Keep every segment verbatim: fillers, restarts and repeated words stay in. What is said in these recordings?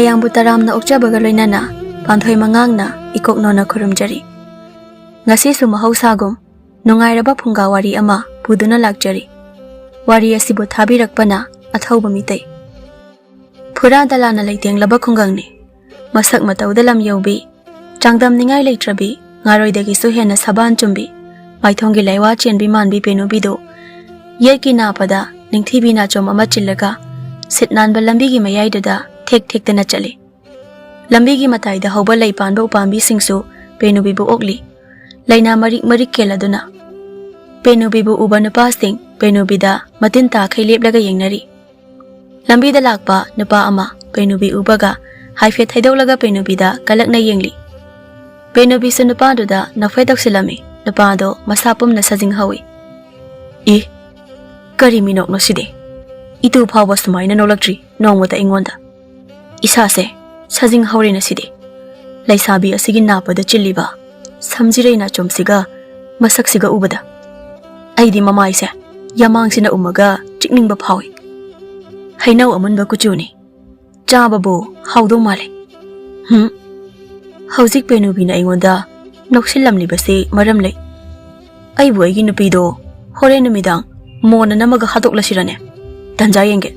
ꯃꯌꯥꯝꯕꯨ ꯇꯔꯥꯝꯅ ꯑꯣꯛꯆꯕꯒ ꯂꯣꯏꯅꯅ ꯄꯥꯟꯊꯣꯏ ꯃꯉꯥꯡꯅ ꯏꯀꯣꯛꯅꯣꯅ ꯈꯨꯔꯨꯝꯖꯔꯤ꯫ ꯉꯁꯤꯁꯨ ꯃꯍꯧꯁꯥꯒꯨꯝ ꯅꯨꯡꯉꯥꯏꯔꯕ ꯐꯨꯡꯒꯥ ꯋꯥꯔꯤ ꯑꯃ ꯄꯨꯗꯨꯅ ꯂꯥꯛꯆꯔꯤ꯫ ꯋꯥꯔꯤ ꯑꯁꯤꯕꯨ ꯊꯥꯕꯤꯔꯛꯄꯅ ꯑꯊꯧꯕ ꯃꯤꯇꯩ꯫ ꯐꯨꯔꯥ ꯗꯂꯥꯅ ꯂꯩꯇꯦꯡꯂꯕ ꯈꯨꯡꯒꯪꯅꯤ꯫ ꯃꯁꯛ ꯃꯇꯧꯗ ꯂꯝ ꯌꯧꯕꯤ, ꯆꯥꯡꯗꯝꯅꯤꯡꯉꯥꯏ ꯂꯩꯇ꯭ꯔꯕꯤ, ꯉꯥꯔꯣꯏꯗꯒꯤꯁꯨ ꯍꯦꯟꯅ ꯁꯕꯥꯟ ꯆꯨꯝꯕꯤ, ꯃꯥꯏꯊꯣꯡꯒꯤ ꯂꯩꯋꯥ ꯆꯦꯟꯕꯤ ꯃꯥꯟꯕꯤ ꯄꯦꯅꯨꯕꯤꯗꯨ ꯌꯦꯠꯀꯤ ꯅꯥꯄꯗ ꯅꯤꯡꯊꯤꯕꯤ ꯅꯥꯆꯣꯝ ꯑꯃ ꯆꯤꯜꯂꯒ ꯁꯤꯠ ꯅꯥꯟꯕ ꯂꯝꯕꯤꯒꯤ ꯃꯌꯥꯏꯗꯨꯗ ꯊꯦꯛ ꯊꯦꯛꯇꯅ ꯆꯠꯂꯤ꯫ ꯂꯝꯕꯤꯒꯤ ꯃꯇꯥꯏꯗ ꯍꯧꯕ ꯂꯩ ꯄꯥꯟꯕ ꯎꯄꯥꯝꯕꯤꯁꯤꯡꯁꯨ ꯄꯦꯅꯨꯕꯤꯕꯨ ꯑꯣꯛꯂꯤ꯫ ꯂꯩꯅꯥ ꯃꯔꯤꯛ ꯃꯔꯤꯛ ꯀꯦꯜꯂꯗꯨꯅ ꯄꯦꯅꯨꯕꯤꯕꯨ ꯎꯕ ꯅꯨꯄꯥꯁꯤꯡ ꯄꯦꯅꯨꯕꯤꯗ ꯃꯇꯤꯟ ꯇꯥꯈꯩ ꯂꯦꯞꯂꯒ ꯌꯦꯡꯅꯔꯤ꯫ ꯂꯝꯕꯤꯗ ꯂꯥꯛꯄ ꯅꯨꯄꯥ ꯑꯃ ꯄꯦꯅꯨꯕꯤ ꯎꯕꯒ ꯍꯥꯏꯐꯦꯠ ꯊꯩꯗꯣꯛꯂꯒ ꯄꯦꯅꯨꯕꯤꯗ ꯀꯂꯛꯅ ꯌꯦꯡꯂꯤ꯫ ꯄꯦꯅꯨꯕꯤꯁꯨ ꯅꯨꯄꯥꯗꯨꯗ ꯅꯐꯦꯠ ꯇꯧꯁꯤꯜꯂꯝꯃꯤ꯫ ꯅꯨꯄꯥꯗꯣ ꯃꯁꯥ ꯄꯨꯝꯅ ꯁꯥꯖꯤꯡ ꯍꯧꯏ꯫ "ꯏ, ꯀꯔꯤ ꯃꯤꯅꯣꯛꯅꯣ ꯁꯤꯗꯤ? ꯏꯇꯨ ꯐꯥꯎꯕ ꯁꯨꯃꯥꯏꯅ ꯅꯣꯛꯂꯛꯇ꯭ꯔꯤ ꯅꯣꯡꯃꯇ ꯑꯩꯉꯣꯟꯗ꯫ ꯏꯁꯥꯁꯦ ꯁꯥꯖꯤꯡ ꯍꯧꯔꯦꯅ ꯁꯤꯗꯤ꯫ ꯂꯩꯁꯥꯕꯤ ꯑꯁꯤꯒꯤ ꯅꯥꯄꯗ ꯆꯤꯜꯂꯤꯕ ꯁꯝꯖꯤꯔꯩ ꯅꯥꯆꯣꯝꯁꯤꯒ ꯃꯁꯛꯁꯤꯒ ꯎꯕꯗ꯫ ꯑꯩꯗꯤ ꯃꯃꯥꯏꯁꯦ ꯌꯥꯃꯥꯡꯁꯤꯅ ꯎꯝꯃꯒ ꯆꯤꯛꯅꯤꯡꯕ ꯐꯥꯎꯏ꯫ ꯍꯩꯅꯧ ꯑꯃꯨꯟꯕ ꯀꯨꯆꯨꯅꯤ꯫ ꯆꯥꯕꯕꯨ ꯍꯥꯎꯗꯧ ꯃꯥꯜꯂꯦ꯫ ꯍꯨꯝ, ꯍꯧꯖꯤꯛ ꯄꯦꯅꯨꯕꯤꯅ ꯑꯩꯉꯣꯟꯗ ꯅꯣꯛꯁꯤꯜꯂꯝꯂꯤꯕꯁꯤ ꯃꯔꯝ ꯂꯩ꯫ ꯑꯩꯕꯨ ꯑꯩꯒꯤ ꯅꯨꯄꯤꯗꯣ ꯍꯣꯔꯦꯟ ꯅꯨꯃꯤꯗꯥꯡ ꯃꯣꯟꯅ ꯅꯝꯃꯒ ꯍꯥꯠꯇꯣꯛꯂꯁꯤꯔꯅꯦ? ꯇꯟꯖꯥ ꯌꯦꯡꯒꯦ꯫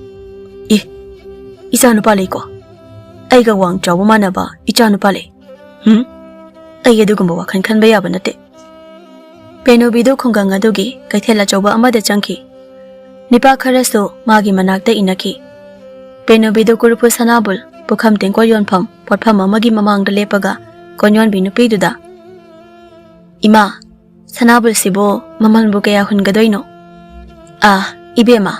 ꯏ, ꯏꯆꯥ ꯅꯨꯄꯥ ꯂꯩꯀꯣ? ꯑꯩꯒ ꯋꯥꯡ ꯆꯥꯎꯕ ꯃꯥꯟꯅꯕ ꯏꯆꯥ ꯅꯨꯄꯥ ꯂꯩ꯫ ꯍꯨꯝ, ꯑꯩ ꯑꯗꯨꯒꯨꯝꯕ ꯋꯥꯈꯜ ꯈꯟꯕ ꯌꯥꯕ ꯅꯠꯇꯦ꯫" ꯄꯦꯅꯨꯕꯤꯗꯨ ꯈꯨꯡꯒꯪ ꯑꯗꯨꯒꯤ ꯀꯩꯊꯦꯜ ꯑꯆꯧꯕ ꯑꯃꯗ ꯆꯪꯈꯤ꯫ ꯅꯤꯄꯥ ꯈꯔꯁꯨ ꯃꯥꯒꯤ ꯃꯅꯥꯛꯇ ꯏꯟꯅꯈꯤ꯫ ꯄꯦꯅꯨꯕꯤꯗꯨ ꯀꯣꯔꯐꯨ ꯁꯅꯥꯕꯨꯜ ꯄꯨꯈꯝ ꯇꯦꯡꯀꯣꯠ ꯌꯣꯟꯐꯝ ꯄꯣꯠꯐꯝ ꯑꯃꯒꯤ ꯃꯃꯥꯡꯗ ꯂꯦꯞꯄꯒ ꯀꯣꯟ ꯌꯣꯟꯕꯤ ꯅꯨꯄꯤꯗꯨꯗ, "ꯏꯃꯥ, ꯁꯅꯥꯕꯨꯜꯁꯤꯕꯨ ꯃꯃꯜꯕꯨ ꯀꯌꯥ ꯍꯨꯟꯒꯗꯣꯏꯅꯣ?" "ꯑꯥ, ꯏꯕꯦꯝꯃ,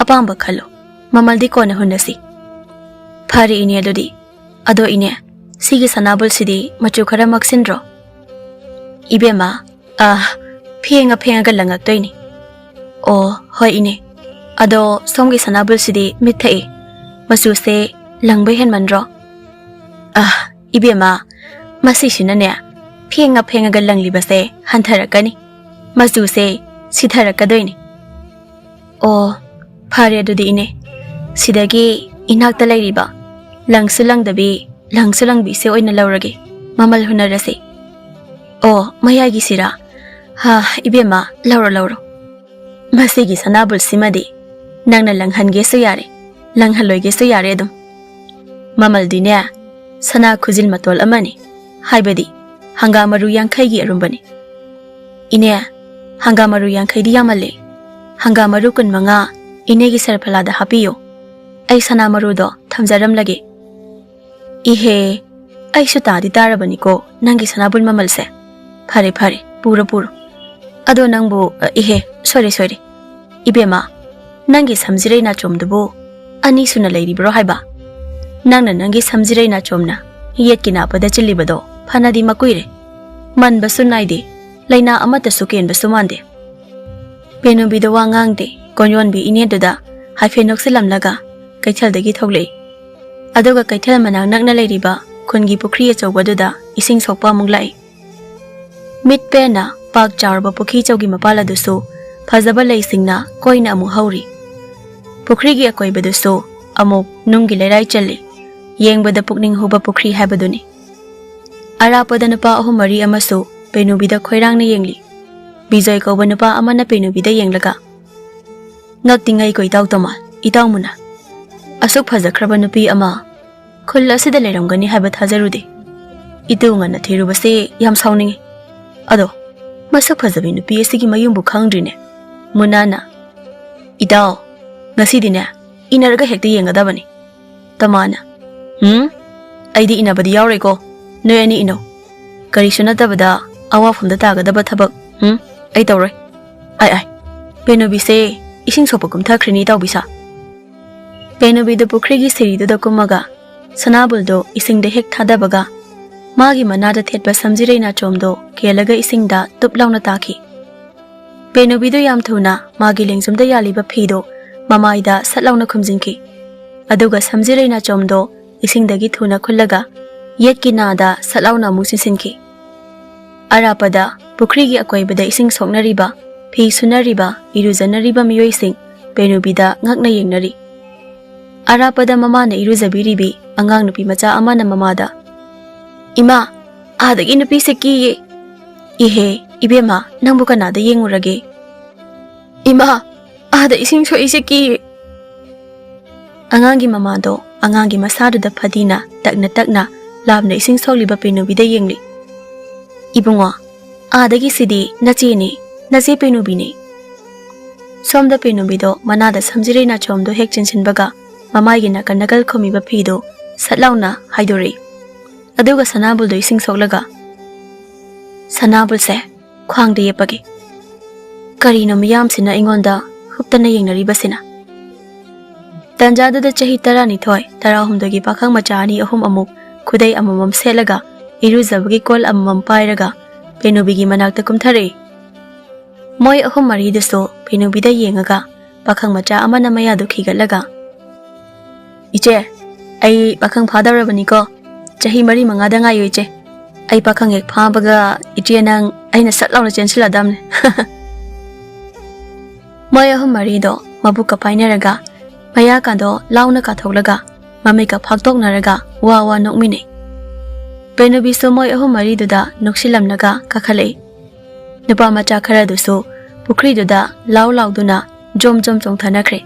ꯑꯄꯥꯝꯕ ꯈꯜꯂꯨ, ꯃꯃꯜꯗꯤ ꯀꯣꯟꯅ ꯍꯨꯟꯅꯁꯤ꯫" "ꯐꯔꯦ ꯏꯅꯦ, ꯑꯗꯨꯗꯤ꯫ ꯑꯗꯣ ꯏꯅꯦ, ꯁꯤꯒꯤ ꯁꯅꯥꯕꯨꯜꯁꯤꯗꯤ ꯃꯆꯨ ꯈꯔ ꯃꯛꯁꯤꯟꯗ꯭ꯔꯣ?" "ꯏꯕꯦꯝꯃ, ꯑꯥ, ꯐꯦꯡꯉ ꯐꯦꯡꯉꯒ ꯂꯪꯉꯛꯇꯣꯏꯅꯤ꯫" "ꯑꯣ, ꯍꯣꯏ ꯏꯅꯦ꯫ ꯑꯗꯣ ꯁꯣꯝꯒꯤ ꯁꯅꯥꯕꯨꯜꯁꯤꯗꯤ ꯃꯤꯠ ꯊꯛꯏ, ꯃꯆꯨꯁꯦ ꯂꯪꯕ ꯍꯦꯟꯃꯟꯗ꯭ꯔꯣ?" "ꯑꯥ, ꯏꯕꯦꯝꯃ, ꯃꯁꯤꯁꯤꯅꯅꯦ, ꯐꯦꯡꯉ ꯐꯦꯡꯉꯒ ꯂꯪꯂꯤꯕꯁꯦ ꯍꯟꯊꯔꯛꯀꯅꯤ, ꯃꯆꯨꯁꯦ ꯁꯤꯊꯔꯛꯀꯗꯣꯏꯅꯤ꯫" "ꯑꯣ, ꯐꯔꯦ ꯑꯗꯨꯗꯤ ꯏꯅꯦ, ꯁꯤꯗꯒꯤ ꯏꯅꯥꯛꯇ ꯂꯩꯔꯤꯕ ꯂꯪꯁꯨ ꯂꯪꯗꯕꯤ, ꯂꯪꯁꯨ ꯂꯪꯕꯤꯁꯦ ꯑꯣꯏꯅ ꯂꯧꯔꯒꯦ꯫ ꯃꯃꯜ ꯍꯨꯟꯅꯔꯁꯤ꯫ ꯑꯣ, ꯃꯌꯥꯏꯒꯤꯁꯤꯔꯥ? ꯍꯥ, ꯏꯕꯦꯝꯃ, ꯂꯧꯔꯣ, ꯂꯧꯔꯣ꯫ ꯃꯁꯤꯒꯤ ꯁꯅꯥꯕꯨꯜꯁꯤꯃꯗꯤ ꯅꯪꯅ ꯂꯪꯍꯟꯒꯦꯁꯨ ꯌꯥꯔꯦ, ꯂꯪꯍꯜꯂꯣꯏꯒꯦꯁꯨ ꯌꯥꯔꯦ ꯑꯗꯨꯝ꯫ ꯃꯃꯜꯗꯤꯅꯦ, ꯁꯅꯥ ꯈꯨꯖꯤꯜ ꯃꯇꯣꯜ ꯑꯃꯅꯤ, ꯍꯥꯏꯕꯗꯤ ꯍꯪꯒꯥꯝ ꯃꯔꯨ ꯌꯥꯡꯈꯩꯒꯤ ꯑꯔꯨꯝꯕꯅꯤ꯫ ꯏꯅꯦ, ꯍꯪꯒꯥꯝ ꯃꯔꯨ ꯌꯥꯡꯈꯩꯗꯤ ꯌꯥꯝꯃꯜꯂꯦ꯫ ꯍꯪꯒꯥꯝ ꯃꯔꯨ ꯀꯨꯟꯃꯉꯥ ꯏꯅꯦꯒꯤ ꯁꯔꯐꯂꯥꯗ ꯍꯥꯞꯄꯤꯌꯨ꯫ ꯑꯩ ꯁꯅꯥ ꯃꯔꯨꯗꯣ ꯊꯝꯖꯔꯝꯂꯒꯦ꯫ ꯏꯍꯦ, ꯑꯩꯁꯨ ꯇꯥꯗꯤ ꯇꯥꯔꯕꯅꯤꯀꯣ ꯅꯪꯒꯤ ꯁꯅꯥꯕꯨꯜ ꯃꯃꯜꯁꯦ꯫ ꯐꯔꯦ, ꯐꯔꯦ, ꯄꯨꯔꯣ, ꯄꯨꯔꯣ꯫ ꯑꯗꯣ ꯅꯪꯕꯨ, ꯑ, ꯏꯍꯦ, ꯁꯣꯏꯔꯦ, ꯁꯣꯏꯔꯦ꯫ ꯏꯕꯦꯝꯃ, ꯅꯪꯒꯤ ꯁꯝꯖꯤꯔꯩ ꯅꯥꯆꯣꯝꯗꯨꯕꯨ ꯑꯅꯤ ꯁꯨꯅ ꯂꯩꯔꯤꯕ꯭ꯔꯣ ꯍꯥꯏꯕ? ꯅꯪꯅ ꯅꯪꯒꯤ ꯁꯝꯖꯤꯔꯩ ꯅꯥꯆꯣꯝꯅ ꯌꯦꯠꯀꯤ ꯅꯥꯄꯗ ꯆꯤꯜꯂꯤꯕꯗꯣ ꯐꯅꯗꯤ ꯃꯀꯨꯏꯔꯦ꯫ ꯃꯟꯕꯁꯨ ꯅꯥꯏꯗꯦ, ꯂꯥꯏꯅꯥ ꯑꯃꯠꯇꯁꯨ ꯀꯦꯟꯕꯁꯨ ꯃꯥꯟꯗꯦ꯫ ꯄꯦꯅꯨꯕꯤꯗꯣ ꯋꯥ ꯉꯥꯡꯗꯦ, ꯀꯣꯟꯌꯣꯟꯕꯤ ꯏꯅꯦꯗꯨꯗ ꯍꯥꯏꯐꯦꯠ ꯅꯣꯛꯁꯤꯜꯂꯝꯂꯒ ꯀꯩꯊꯦꯜꯗꯒꯤ ꯊꯣꯛꯂꯛꯏ꯫ ꯑꯗꯨꯒ ꯀꯩꯊꯦꯜ ꯃꯅꯥꯛ ꯅꯛꯅ ꯂꯩꯔꯤꯕ ꯈꯨꯟꯒꯤ ꯄꯨꯈ꯭ꯔꯤ ꯑꯆꯧꯕꯗꯨꯗ ꯏꯁꯤꯡ ꯁꯣꯛꯄ ꯑꯃꯨꯛ ꯂꯥꯛꯏ꯫ ꯃꯤꯠ ꯄꯦꯟꯅ ꯄꯥꯛ ꯆꯥꯎꯔꯕ ꯄꯨꯈ꯭ꯔꯤ ꯆꯧꯒꯤ ꯃꯄꯥꯜ ꯑꯗꯨꯁꯨ ꯐꯖꯕ ꯂꯩꯁꯤꯡꯅ ꯀꯣꯏꯅ ꯑꯃꯨꯛ ꯍꯧꯔꯤ꯫ ꯄꯨꯈ꯭ꯔꯤꯒꯤ ꯑꯀꯣꯏꯕꯗꯨꯁꯨ ꯑꯃꯨꯛ ꯅꯨꯡꯒꯤ ꯂꯩꯔꯥꯏ ꯆꯜꯂꯤ꯫ ꯌꯦꯡꯕꯗ ꯄꯨꯛꯅꯤꯡ ꯍꯨꯕ ꯄꯨꯈ꯭ꯔꯤ ꯍꯥꯏꯕꯗꯨꯅꯤ꯫ ꯑꯔꯥꯞꯄꯗ ꯅꯨꯄꯥ ꯑꯍꯨꯝ ꯃꯔꯤ ꯑꯃꯁꯨ ꯄꯦꯅꯨꯕꯤꯗ ꯈꯣꯏꯔꯥꯡꯅ ꯌꯦꯡꯂꯤ꯫ ꯕꯤꯖꯣꯏ ꯀꯧꯕ ꯅꯨꯄꯥ ꯑꯃꯅ ꯄꯦꯅꯨꯕꯤꯗ ꯌꯦꯡꯂꯒ, "ꯉꯛꯇꯤ ꯉꯛꯏꯀꯣ ꯏꯇꯥꯎ ꯇꯣꯃꯥ, ꯏꯇꯥꯎ ꯃꯨꯅꯥ꯫ ꯑꯁꯨꯛ ꯐꯖꯈ꯭ꯔꯕ ꯅꯨꯄꯤ ꯑꯃ ꯈꯨꯜ ꯑꯁꯤꯗ ꯂꯩꯔꯝꯒꯅꯤ ꯍꯥꯏꯕ ꯊꯥꯖꯔꯨꯗꯦ꯫ ꯏꯇꯨ ꯉꯟꯅ ꯊꯤꯔꯨꯕꯁꯦ ꯌꯥꯝ ꯁꯥꯎꯅꯤꯡꯉꯤ꯫ ꯑꯗꯣ ꯃꯁꯛ ꯐꯖꯕꯤ ꯅꯨꯄꯤ ꯑꯁꯤꯒꯤ ꯃꯌꯨꯝꯕꯨ ꯈꯪꯗ꯭ꯔꯤꯅꯦ꯫" ꯃꯨꯅꯥꯅ, "ꯏꯇꯥꯎ, ꯉꯁꯤꯗꯤꯅꯦ ꯏꯟꯅꯔꯒ ꯍꯦꯛꯇ ꯌꯦꯡꯒꯗꯕꯅꯤ꯫" ꯇꯃꯥꯅ, "ꯎꯝ, ꯑꯩꯗꯤ ꯏꯟꯅꯕꯗꯤ ꯌꯥꯎꯔꯣꯏꯀꯣ, ꯅꯣꯏ ꯑꯅꯤ ꯏꯟꯅꯧ꯫ ꯀꯔꯤꯁꯨ ꯅꯠꯇꯕꯗ ꯑꯋꯥꯐꯝꯗ ꯇꯥꯒꯗꯕ ꯊꯕꯛ, ꯎꯝ, ꯑꯩ ꯇꯧꯔꯣꯏ꯫ ꯑꯥꯏ, ꯑꯥꯏ, ꯄꯦꯅꯨꯕꯤꯁꯦ ꯏꯁꯤꯡ ꯁꯣꯛꯄ ꯀꯨꯝꯊꯈ꯭ꯔꯦꯅꯦ ꯏꯇꯥꯎꯕꯤꯁꯥ꯫" ꯄꯦꯅꯨꯕꯤꯗꯨ ꯄꯨꯈ꯭ꯔꯤꯒꯤ ꯁꯤꯔꯤꯗꯨꯗ ꯀꯨꯝꯃꯒ ꯁꯅꯥꯕꯨꯜꯗꯨ ꯏꯁꯤꯡꯗ ꯍꯦꯛ ꯊꯥꯗꯕꯒ ꯃꯥꯒꯤ ꯃꯅꯥꯗ ꯊꯦꯠꯄ ꯁꯝꯖꯤꯔꯩ ꯅꯥꯆꯣꯝꯗꯣ ꯀꯦꯜꯂꯒ ꯏꯁꯤꯡꯗ ꯇꯨꯞ ꯂꯥꯎꯅ ꯇꯥꯈꯤ꯫ ꯄꯦꯅꯨꯕꯤꯗꯨ ꯌꯥꯝ ꯊꯨꯅ ꯃꯥꯒꯤ ꯂꯦꯡꯖꯨꯝꯗ ꯌꯥꯜꯂꯤꯕ ꯐꯤꯗꯨ ꯃꯃꯥꯏꯗ ꯁꯠ ꯂꯥꯎꯅ ꯈꯨꯝꯖꯤꯟꯈꯤ꯫ ꯑꯗꯨꯒ ꯁꯝꯖꯤꯔꯩ ꯅꯥꯆꯣꯝꯗꯣ ꯏꯁꯤꯡꯗꯒꯤ ꯊꯨꯅ ꯈꯨꯜꯂꯒ ꯌꯦꯠꯀꯤ ꯅꯥꯗ ꯁꯠ ꯂꯥꯎꯅ ꯑꯃꯨꯛ ꯆꯤꯟꯁꯤꯟꯈꯤ꯫ ꯑꯔꯥꯞꯄꯗ ꯄꯨꯈ꯭ꯔꯤꯒꯤ ꯑꯀꯣꯏꯕꯗ ꯏꯁꯤꯡ ꯁꯣꯛꯅꯔꯤꯕ, ꯐꯤ ꯁꯨꯅꯔꯤꯕ, ꯏꯔꯨꯖꯅꯔꯤꯕ ꯃꯤꯑꯣꯏꯁꯤꯡ ꯄꯦꯅꯨꯕꯤꯗ ꯉꯛꯅ ꯌꯦꯡꯅꯔꯤ꯫ ꯑꯔꯥꯞꯄꯗ ꯃꯃꯥꯅ ꯏꯔꯨꯖꯕꯤꯔꯤꯕꯤ ꯑꯉꯥꯡ ꯅꯨꯄꯤ ꯃꯆꯥ ꯑꯃꯅ ꯃꯃꯥꯗ, "ꯏꯃꯥ, ꯑꯥꯗꯒꯤ ꯅꯨꯄꯤꯁꯦ ꯀꯤꯌꯦ!" "ꯏꯍꯦ, ꯏꯕꯦꯝꯃ, ꯅꯪꯕꯨ ꯀꯅꯥꯗ ꯌꯦꯡꯉꯨꯔꯒꯦ?" "ꯏꯃꯥ, ꯑꯥꯗ ꯏꯁꯤꯡ ꯁꯣꯛꯏꯁꯦ ꯀꯤꯌꯦ!" ꯑꯉꯥꯡꯒꯤ ꯃꯃꯥꯗꯣ ꯑꯉꯥꯡꯒꯤ ꯃꯁꯥꯗꯨꯗ ꯐꯗꯤꯅ ꯇꯛꯅ ꯇꯛꯅ ꯂꯥꯞꯅ ꯏꯁꯤꯡ ꯁꯣꯛꯂꯤꯕ ꯄꯦꯅꯨꯕꯤꯗ ꯌꯦꯡꯂꯤ꯫ "ꯏꯕꯨꯡꯉꯣ, ꯑꯥꯗꯒꯤꯁꯤꯗꯤ ꯅꯆꯦꯅꯤ, ꯅꯆꯦ ꯄꯦꯅꯨꯕꯤꯅꯤ꯫" ꯁꯣꯝꯗ ꯄꯦꯅꯨꯕꯤꯗꯣ ꯃꯅꯥꯗ ꯁꯝꯖꯤꯔꯩ ꯅꯥꯆꯣꯝꯗꯣ ꯍꯦꯛ ꯆꯤꯟꯁꯤꯟꯕꯒ ꯃꯃꯥꯏꯒꯤ ꯅꯥꯀꯟ ꯅꯥꯀꯜ ꯈꯨꯝꯃꯤꯕ ꯐꯤꯗꯣ ꯁꯠ ꯂꯥꯎꯅ ꯍꯥꯏꯗꯣꯔꯛꯏ꯫ ꯑꯗꯨꯒ ꯁꯅꯥꯕꯨꯜꯗꯣ ꯏꯁꯤꯡ ꯁꯣꯛꯂꯒ, "ꯁꯅꯥꯕꯨꯜꯁꯦ ꯈ꯭ꯋꯥꯡꯗ ꯌꯦꯞꯄꯒꯦ꯫ ꯀꯔꯤꯅꯣ ꯃꯤꯌꯥꯝꯁꯤꯅ ꯑꯩꯉꯣꯟꯗ ꯍꯨꯞꯇꯅ ꯌꯦꯡꯅꯔꯤꯕꯁꯤꯅ?" ꯇꯟꯖꯥꯗꯨꯗ ꯆꯍꯤ ꯇꯔꯥꯅꯤꯊꯣꯏ, ꯇꯔꯥꯍꯨꯝꯗꯣꯏꯒꯤ ꯄꯥꯈꯪ ꯃꯆꯥ ꯑꯅꯤ ꯑꯍꯨꯝ ꯑꯃꯨꯛ ꯈꯨꯗꯩ ꯑꯃꯃꯝ ꯁꯦꯠꯂꯒ ꯏꯔꯨꯖꯕꯒꯤ ꯀꯣꯜ ꯑꯃꯃꯝ ꯄꯥꯏꯔꯒ ꯄꯦꯅꯨꯕꯤꯒꯤ ꯃꯅꯥꯛꯇ ꯀꯨꯝꯊꯔꯛꯏ꯫ ꯃꯣꯏ ꯑꯍꯨꯝ ꯃꯔꯤꯗꯨꯁꯨ ꯄꯦꯅꯨꯕꯤꯗ ꯌꯦꯡꯉꯒ ꯄꯥꯈꯪ ꯃꯆꯥ ꯑꯃꯅ ꯃꯌꯥꯗꯨ ꯈꯤꯒꯠꯂꯒ, "ꯏꯆꯦ, ꯑꯩ ꯄꯥꯈꯪ ꯐꯥꯗꯧꯔꯕꯅꯤꯀꯣ꯫ ꯆꯍꯤ ꯃꯔꯤ ꯃꯉꯥꯗ ꯉꯥꯏꯌꯣ ꯏꯆꯦ꯫ ꯑꯩ ꯄꯥꯈꯪ ꯍꯦꯛ ꯐꯥꯕꯒ ꯏꯆꯦ ꯅꯪ ꯑꯩꯅ ꯁꯠ ꯂꯥꯎꯅ ꯆꯦꯟꯁꯤꯜꯂꯗꯝꯅꯦ꯫" ꯃꯣꯏ ꯑꯍꯨꯝ ꯃꯔꯤꯗꯣ ꯃꯕꯨꯛꯀ ꯄꯥꯏꯅꯔꯒ ꯃꯌꯥꯀꯥꯗꯣ ꯂꯥꯎꯅ ꯀꯥꯊꯣꯛꯂꯒ ꯃꯃꯤꯠꯀ ꯐꯥꯛꯇꯣꯛꯅꯔꯒ ꯋꯥ ꯋꯥ ꯅꯣꯛꯃꯤꯟꯅꯩ꯫ ꯄꯦꯅꯨꯕꯤꯁꯨ ꯃꯣꯏ ꯑꯍꯨꯝ ꯃꯔꯤꯗꯨꯗ ꯅꯣꯛꯁꯤꯜꯂꯝꯂꯒ ꯀꯥꯈꯠꯂꯛꯏ꯫ ꯅꯨꯄꯥ ꯃꯆꯥ ꯈꯔꯗꯨꯁꯨ ꯄꯨꯈ꯭ꯔꯤꯗꯨꯗ ꯂꯥꯎ ꯂꯥꯎꯗꯨꯅ ꯖꯣꯝ ꯖꯣꯝ ꯆꯣꯡꯊꯅꯈ꯭ꯔꯦ꯫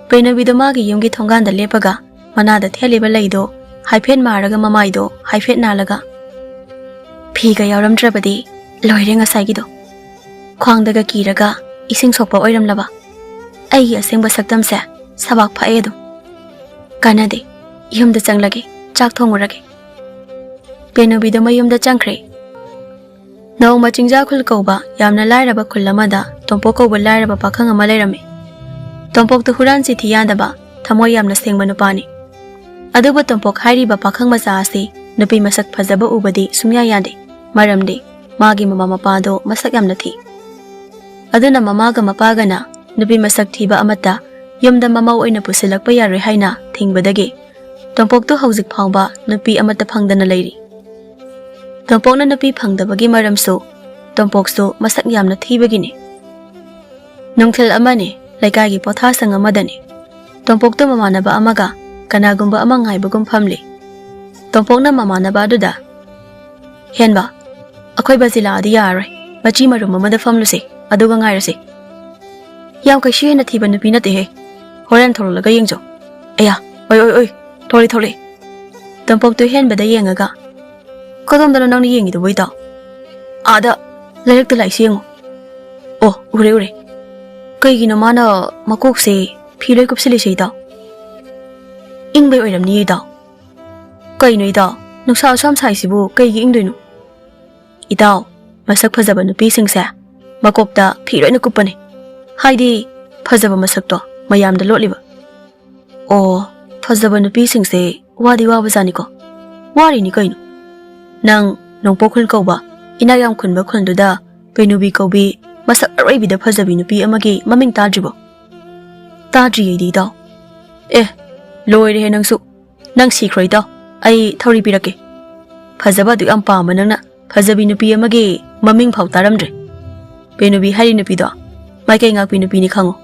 ꯄꯦꯅꯨꯕꯤꯗꯣ ꯃꯥꯒꯤ ꯌꯨꯝꯒꯤ ꯊꯣꯡꯒꯥꯟꯗ ꯂꯦꯞꯄꯒ ꯃꯅꯥꯗ ꯊꯦꯠꯂꯤꯕ ꯂꯩꯗꯣ ꯍꯥꯏꯐꯦꯠ ꯃꯥꯔꯒ ꯃꯃꯥꯏꯗꯣ ꯍꯥꯏꯐꯦꯠ ꯅꯥꯜꯂꯒ, "ꯐꯤꯒ ꯌꯥꯎꯔꯝꯗ꯭ꯔꯕꯗꯤ ꯂꯣꯏꯔꯦ ꯉꯁꯥꯏꯒꯤꯗꯣ꯫ ꯈ꯭ꯋꯥꯡꯗꯒ ꯀꯤꯔꯒ ꯏꯁꯤꯡ ꯁꯣꯛꯄ ꯑꯣꯏꯔꯝꯂꯕ꯫ ꯑꯩꯒꯤ ꯑꯁꯦꯡꯕ ꯁꯛꯇꯝꯁꯦ ꯁꯕꯥꯛ ꯐꯛꯑꯦ ꯑꯗꯨꯝ꯫ ꯀꯥꯟꯅꯗꯦ, ꯌꯨꯝꯗ ꯆꯪꯂꯒꯦ, ꯆꯥꯛ ꯊꯣꯡꯉꯨꯔꯒꯦ꯫" ꯄꯦꯅꯨꯕꯤꯗꯣ ꯃꯌꯨꯝꯗ ꯆꯪꯈ꯭ꯔꯦ꯫ ꯅꯣꯡꯃ ꯆꯤꯡꯖꯥꯈꯨꯜ ꯀꯧꯕ ꯌꯥꯝꯅ ꯂꯥꯏꯔꯕ ꯈꯨꯜ ꯑꯃꯗ ꯇꯣꯝꯄꯣꯛ ꯀꯧꯕ ꯂꯥꯏꯔꯕ ꯄꯥꯈꯪ ꯑꯃ ꯂꯩꯔꯝꯃꯤ꯫ ꯇꯣꯝꯄꯣꯛꯇꯨ ꯍꯨꯔꯥꯟ ꯆꯤꯊꯤ ꯌꯥꯗꯕ, ꯊꯃꯣꯏ ꯌꯥꯝꯅ ꯁꯦꯡꯕ ꯅꯨꯄꯥꯅꯤ꯫ ꯑꯗꯨꯕꯨ ꯇꯣꯝꯄꯣꯛ ꯍꯥꯏꯔꯤꯕ ꯄꯥꯈꯪ ꯃꯆꯥ ꯑꯁꯤ ꯅꯨꯄꯤ ꯃꯁꯛ ꯐꯖꯕ ꯎꯕꯗꯤ ꯁꯨꯡꯌꯥ ꯌꯥꯗꯦ꯫ ꯃꯔꯝꯗꯤ ꯃꯥꯒꯤ ꯃꯃꯥ ꯃꯄꯥꯗꯣ ꯃꯁꯛ ꯌꯥꯝꯅ ꯊꯤ꯫ ꯑꯗꯨꯅ ꯃꯃꯥꯒ ꯃꯄꯥꯒꯅ ꯅꯨꯄꯤ ꯃꯁꯛ ꯊꯤꯕ ꯑꯃꯠꯇ ꯌꯨꯝꯗ ꯃꯃꯧ ꯑꯣꯏꯅ ꯄꯨꯁꯤꯜꯂꯛꯄ ꯌꯥꯔꯣꯏ ꯍꯥꯏꯅ ꯊꯤꯡꯕꯗꯒꯤ ꯇꯣꯝꯄꯣꯛꯇꯨ ꯍꯧꯖꯤꯛ ꯐꯥꯎꯕ ꯅꯨꯄꯤ ꯑꯃꯠꯇ ꯐꯪꯗꯅ ꯂꯩꯔꯤ꯫ ꯇꯣꯝꯄꯣꯛꯅ ꯅꯨꯄꯤ ꯐꯪꯗꯕꯒꯤ ꯃꯔꯝꯁꯨ ꯇꯣꯝꯄꯣꯛꯁꯨ ꯃꯁꯛ ꯌꯥꯝꯅ ꯊꯤꯕꯒꯤꯅꯤ꯫ ꯅꯨꯡꯊꯤꯜ ꯑꯃꯅꯤ, ꯂꯩꯀꯥꯏꯒꯤ ꯄꯣꯊꯥꯁꯪ ꯑꯃꯗꯅꯤ꯫ ꯇꯣꯝꯄꯣꯛꯇꯣ ꯃꯃꯥꯟꯅꯕ ꯑꯃꯒ ꯀꯅꯥꯒꯨꯝꯕ ꯑꯃ ꯉꯥꯏꯕꯒꯨꯝ ꯐꯝꯂꯤ꯫ ꯇꯣꯝꯄꯣꯛꯅ ꯃꯃꯥꯟꯅꯕ ꯑꯗꯨꯗ, "ꯍꯦꯟꯕ, ꯑꯩꯈꯣꯏ ꯕꯖꯤꯂꯥꯗꯤ ꯌꯥꯔꯔꯣꯏ, ꯃꯆꯤ ꯃꯔꯨꯝ ꯑꯃꯗ ꯐꯝꯂꯨꯁꯦ, ꯑꯗꯨꯒ ꯉꯥꯏꯔꯁꯦ꯫ ꯌꯥꯝ ꯀꯩꯁꯨ ꯍꯦꯟꯅ ꯊꯤꯕ ꯅꯨꯄꯤ ꯅꯠꯇꯦꯍꯦ, ꯍꯣꯔꯦꯟ ꯊꯣꯛꯂꯛꯂꯒ ꯌꯦꯡꯖꯧ꯫ ꯑꯌꯥ, ꯑꯣꯏ ꯑꯣꯏ ꯑꯣꯏ, ꯊꯣꯛꯂꯛꯑꯦ ꯊꯣꯛꯂꯛꯑꯦ꯫" ꯇꯣꯝꯄꯣꯛꯇꯨ ꯍꯦꯟꯕꯗ ꯌꯦꯡꯉꯒ, "ꯀꯗꯣꯝꯗꯅꯣ ꯅꯪꯅ ꯌꯦꯡꯉꯤꯗꯨꯕꯨ, ꯏꯇꯥꯎ?" "ꯑꯥꯗ, ꯂꯩꯔꯛꯇ ꯂꯥꯛꯏꯁꯤ ꯌꯦꯡꯉꯨ꯫" "ꯑꯣ, ꯎꯔꯦ ꯎꯔꯦ꯫ ꯀꯩꯒꯤꯅꯣ ꯃꯥꯅ ꯃꯀꯣꯛꯁꯦ ꯐꯤ ꯂꯣꯏ ꯀꯨꯞꯁꯤꯜꯂꯤꯁꯦ, ꯏꯇꯥꯎ?" "ꯏꯪꯕꯩ ꯑꯣꯏꯔꯝꯅꯤ, ꯏꯇꯥꯎ꯫" "ꯀꯩꯅꯣ ꯏꯇꯥꯎ, ꯅꯨꯡꯁꯥ ꯑꯁꯨꯛ ꯌꯥꯝ ꯁꯥꯏꯁꯤꯕꯨ ꯀꯩꯒꯤ ꯏꯪꯗꯣꯏꯅꯣ?" "ꯏꯇꯥꯎ, ꯃꯁꯛ ꯐꯖꯕ ꯅꯨꯄꯤꯁꯤꯡꯁꯦ ꯃꯀꯣꯛꯇ ꯐꯤ ꯂꯣꯏꯅ ꯀꯨꯞꯄꯅꯤ꯫ ꯍꯥꯏꯗꯤ ꯐꯖꯕ ꯃꯁꯛꯇꯣ ꯃꯌꯥꯝꯗ ꯂꯣꯠꯂꯤꯕ꯫" "ꯑꯣ, ꯐꯖꯕ ꯅꯨꯄꯤꯁꯤꯡꯁꯦ ꯋꯥꯗꯤ ꯋꯥꯕꯖꯥꯠꯅꯤꯀꯣ꯫" "ꯋꯥꯔꯤꯅꯤ ꯀꯩꯅꯣ꯫ ꯅꯪ ꯅꯣꯡꯄꯣꯛ ꯈꯨꯜ ꯀꯧꯕ ꯏꯅꯥꯛ ꯌꯥꯝ ꯈꯨꯟꯕ ꯈꯨꯜꯗꯨꯗ ꯄꯦꯅꯨꯕꯤ ꯀꯧꯕꯤ ꯃꯁꯛ ꯑꯔꯣꯏꯕꯤꯗ ꯐꯖꯕꯤ ꯅꯨꯄꯤ ꯑꯃꯒꯤ ꯃꯃꯤꯡ ꯇꯥꯗ꯭ꯔꯤꯕꯣ?" "ꯇꯥꯗ꯭ꯔꯤ ꯑꯩꯗꯤ, ꯏꯇꯥꯎ꯫" "ꯑꯦ, ꯂꯣꯏꯔꯦꯍꯦ ꯅꯪꯁꯨ꯫ ꯅꯪ ꯁꯤꯈ꯭ꯔꯣ, ꯏꯇꯥꯎ꯫ ꯑꯩ ꯊꯧꯔꯤ ꯄꯤꯔꯛꯀꯦ꯫ ꯐꯖꯕ ꯑꯗꯨꯛ ꯌꯥꯝ ꯄꯥꯝꯕ ꯅꯪꯅ ꯐꯖꯕꯤ ꯅꯨꯄꯤ ꯑꯃꯒꯤ ꯃꯃꯤꯡ ꯐꯥꯎ ꯇꯥꯔꯝꯗ꯭ꯔꯦ꯫ ꯄꯦꯅꯨꯕꯤ ꯍꯥꯏꯔꯤ ꯅꯨꯄꯤꯗꯣ ꯃꯥꯏꯀꯩ ꯉꯥꯛꯄꯤ ꯅꯨꯄꯤꯅꯤ, ꯈꯪꯉꯨ꯫"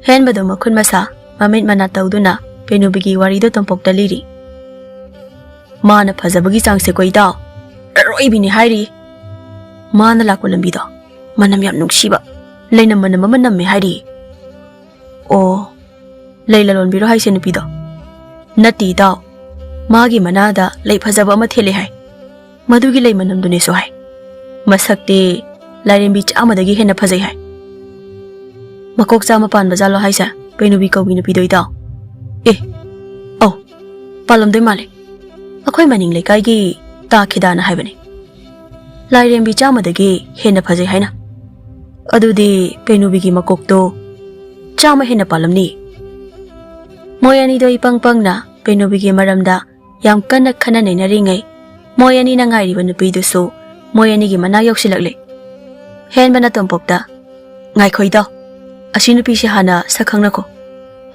ꯍꯦꯟꯕꯗꯣ ꯃꯈꯨꯠ ꯃꯁꯥ ꯃꯃꯤꯠ ꯃꯅꯥ ꯇꯧꯗꯨꯅ ꯄꯦꯅꯨꯕꯤꯒꯤ ꯋꯥꯔꯤꯗꯣ ꯇꯣꯝꯄꯣꯛꯇ ꯂꯤꯔꯤ꯫ "ꯃꯥꯅ ꯐꯖꯕꯒꯤ ꯆꯥꯡꯁꯦꯀꯣ, ꯏꯇꯥꯎ, ꯑꯔꯣꯏꯕꯤꯅꯤ ꯍꯥꯏꯔꯤ꯫ ꯃꯥꯅ ꯂꯥꯛꯄ ꯂꯝꯕꯤꯗꯣ ꯃꯅꯝ ꯌꯥꯝ ꯅꯨꯡꯁꯤꯕ ꯂꯩꯅꯝ ꯃꯅꯝ ꯑꯃ ꯅꯝꯃꯦ ꯍꯥꯏꯔꯤ꯫" "ꯑꯣ, ꯂꯩ ꯂꯂꯣꯟꯕꯤꯔꯣ ꯍꯥꯏꯁꯦ ꯅꯨꯄꯤꯗꯣ?" "ꯅꯠꯇꯦ ꯏꯇꯥꯎ, ꯃꯥꯒꯤ ꯃꯅꯥꯗ ꯂꯩ ꯐꯖꯕ ꯑꯃ ꯊꯦꯠꯂꯦ ꯍꯥꯏ꯫ ꯃꯗꯨꯒꯤ ꯂꯩ ꯃꯅꯝꯗꯨꯅꯦꯁꯨ ꯍꯥꯏ꯫ ꯃꯁꯛꯇꯤ ꯂꯥꯏꯔꯦꯝꯕꯤ ꯆꯥꯝꯃꯗꯒꯤ ꯍꯦꯟꯅ ꯐꯖꯩ ꯍꯥꯏ꯫" "ꯃꯀꯣꯛ ꯆꯥꯝꯃ ꯄꯥꯟꯕ ꯖꯥꯠꯂꯣ ꯍꯥꯏꯁꯦ, ꯄꯦꯅꯨꯕꯤ ꯀꯧꯕꯤ ꯅꯨꯄꯤꯗꯣ, ꯏꯇꯥꯎ?" "ꯑꯦ, ꯑꯧ, ꯄꯥꯜꯂꯝꯗꯣꯏ ꯃꯥꯜꯂꯦ꯫ ꯑꯩꯈꯣꯏ ꯃꯅꯤꯡ ꯂꯩꯀꯥꯏꯒꯤ ꯇꯥ ꯈꯦꯗꯥꯅ ꯍꯥꯏꯕꯅꯦ, ꯂꯥꯏꯔꯦꯝꯕꯤ ꯆꯥꯝꯃꯗꯒꯤ ꯍꯦꯟꯅ ꯐꯖꯩ ꯍꯥꯏꯅ꯫ ꯑꯗꯨꯗꯤ ꯄꯦꯅꯨꯕꯤꯒꯤ ꯃꯀꯣꯛꯇꯣ ꯆꯥꯝꯃ ꯍꯦꯟꯅ ꯄꯥꯜꯂꯝꯅꯤ꯫" ꯃꯣꯏ ꯑꯅꯤꯗꯣ ꯏꯄꯪ ꯄꯪꯅ ꯄꯦꯅꯨꯕꯤꯒꯤ ꯃꯔꯝꯗ ꯌꯥꯝ ꯀꯟꯅ ꯈꯟꯅ ꯅꯩꯅꯔꯤꯉꯩ, ꯃꯣꯏ ꯑꯅꯤꯅ ꯉꯥꯏꯔꯤꯕ ꯅꯨꯄꯤꯗꯨꯁꯨ ꯃꯣꯏ ꯑꯅꯤꯒꯤ ꯃꯅꯥꯛ ꯌꯧꯁꯤꯜꯂꯛꯂꯦ꯫ ꯍꯦꯟꯕꯅ ꯇꯣꯝꯄꯣꯛꯇ, "ꯉꯥꯏꯈꯣ ꯏꯇꯥꯎ, ꯑꯁꯤ ꯅꯨꯄꯤꯁꯤ ꯍꯥꯟꯅ ꯁꯛ ꯈꯪꯅꯈꯣ꯫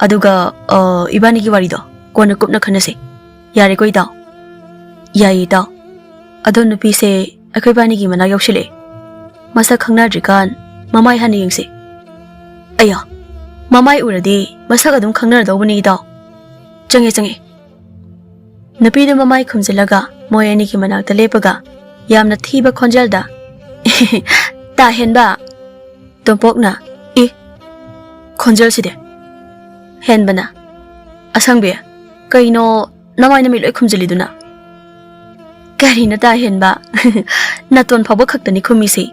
ꯑꯗꯨꯒ, ꯑ, ꯏꯕꯥꯅꯤꯒꯤ ꯋꯥꯔꯤꯗꯣ ꯀꯣꯟꯅ ꯀꯨꯞꯅ ꯈꯟꯅꯁꯦ꯫ ꯌꯥꯔꯦꯀꯣ ꯏꯇꯥꯎ?" "ꯌꯥꯏꯌꯦ ꯏꯇꯥꯎ꯫ ꯑꯗꯣ ꯅꯨꯄꯤꯁꯦ ꯑꯩꯈꯣꯏꯕꯥꯅꯤꯒꯤ ꯃꯅꯥꯛ ꯌꯧꯁꯤꯜꯂꯛꯑꯦ꯫ ꯃꯁꯛ ꯈꯪꯅꯗ꯭ꯔꯤꯀꯥꯟ ꯃꯃꯥꯏ ꯍꯥꯟꯅ ꯌꯦꯡꯁꯦ꯫" "ꯑꯌꯥ, ꯃꯃꯥꯏ ꯎꯔꯗꯤ ꯃꯁꯛ ꯑꯗꯨꯝ ꯈꯪꯅꯔꯗꯧꯕꯅꯤ, ꯏꯇꯥꯎ꯫ ꯆꯪꯉꯦ, ꯆꯪꯉꯦ꯫ ꯅꯨꯄꯤꯗꯨ ꯃꯃꯥꯏ ꯈꯨꯝꯖꯤꯜꯂꯒ ꯃꯣꯏ ꯑꯅꯤꯒꯤ ꯃꯅꯥꯛꯇ ꯂꯦꯞꯄꯒ ꯌꯥꯝꯅ ꯊꯤꯕ ꯈꯣꯟꯖꯦꯜꯗ, "ꯇꯥ ꯍꯦꯟꯕ!" ꯇꯣꯝꯄꯣꯛꯅ, "ꯏ, ꯈꯣꯟꯖꯦꯜꯁꯤꯗꯤ!" ꯍꯦꯟꯕꯅ, "ꯑꯁꯪꯕꯤ, ꯀꯩꯅꯣ ꯅꯃꯥꯏ ꯅꯃꯤꯠ ꯂꯣꯏ ꯈꯨꯝꯖꯤꯜꯂꯤꯗꯨꯅ?" "ꯀꯔꯤꯅꯣ ꯇꯥ ꯍꯦꯟꯕ? ꯅꯥꯇꯣꯟ ꯐꯥꯎꯕ ꯈꯛꯇꯅꯤ ꯈꯨꯝꯃꯤꯁꯤ꯫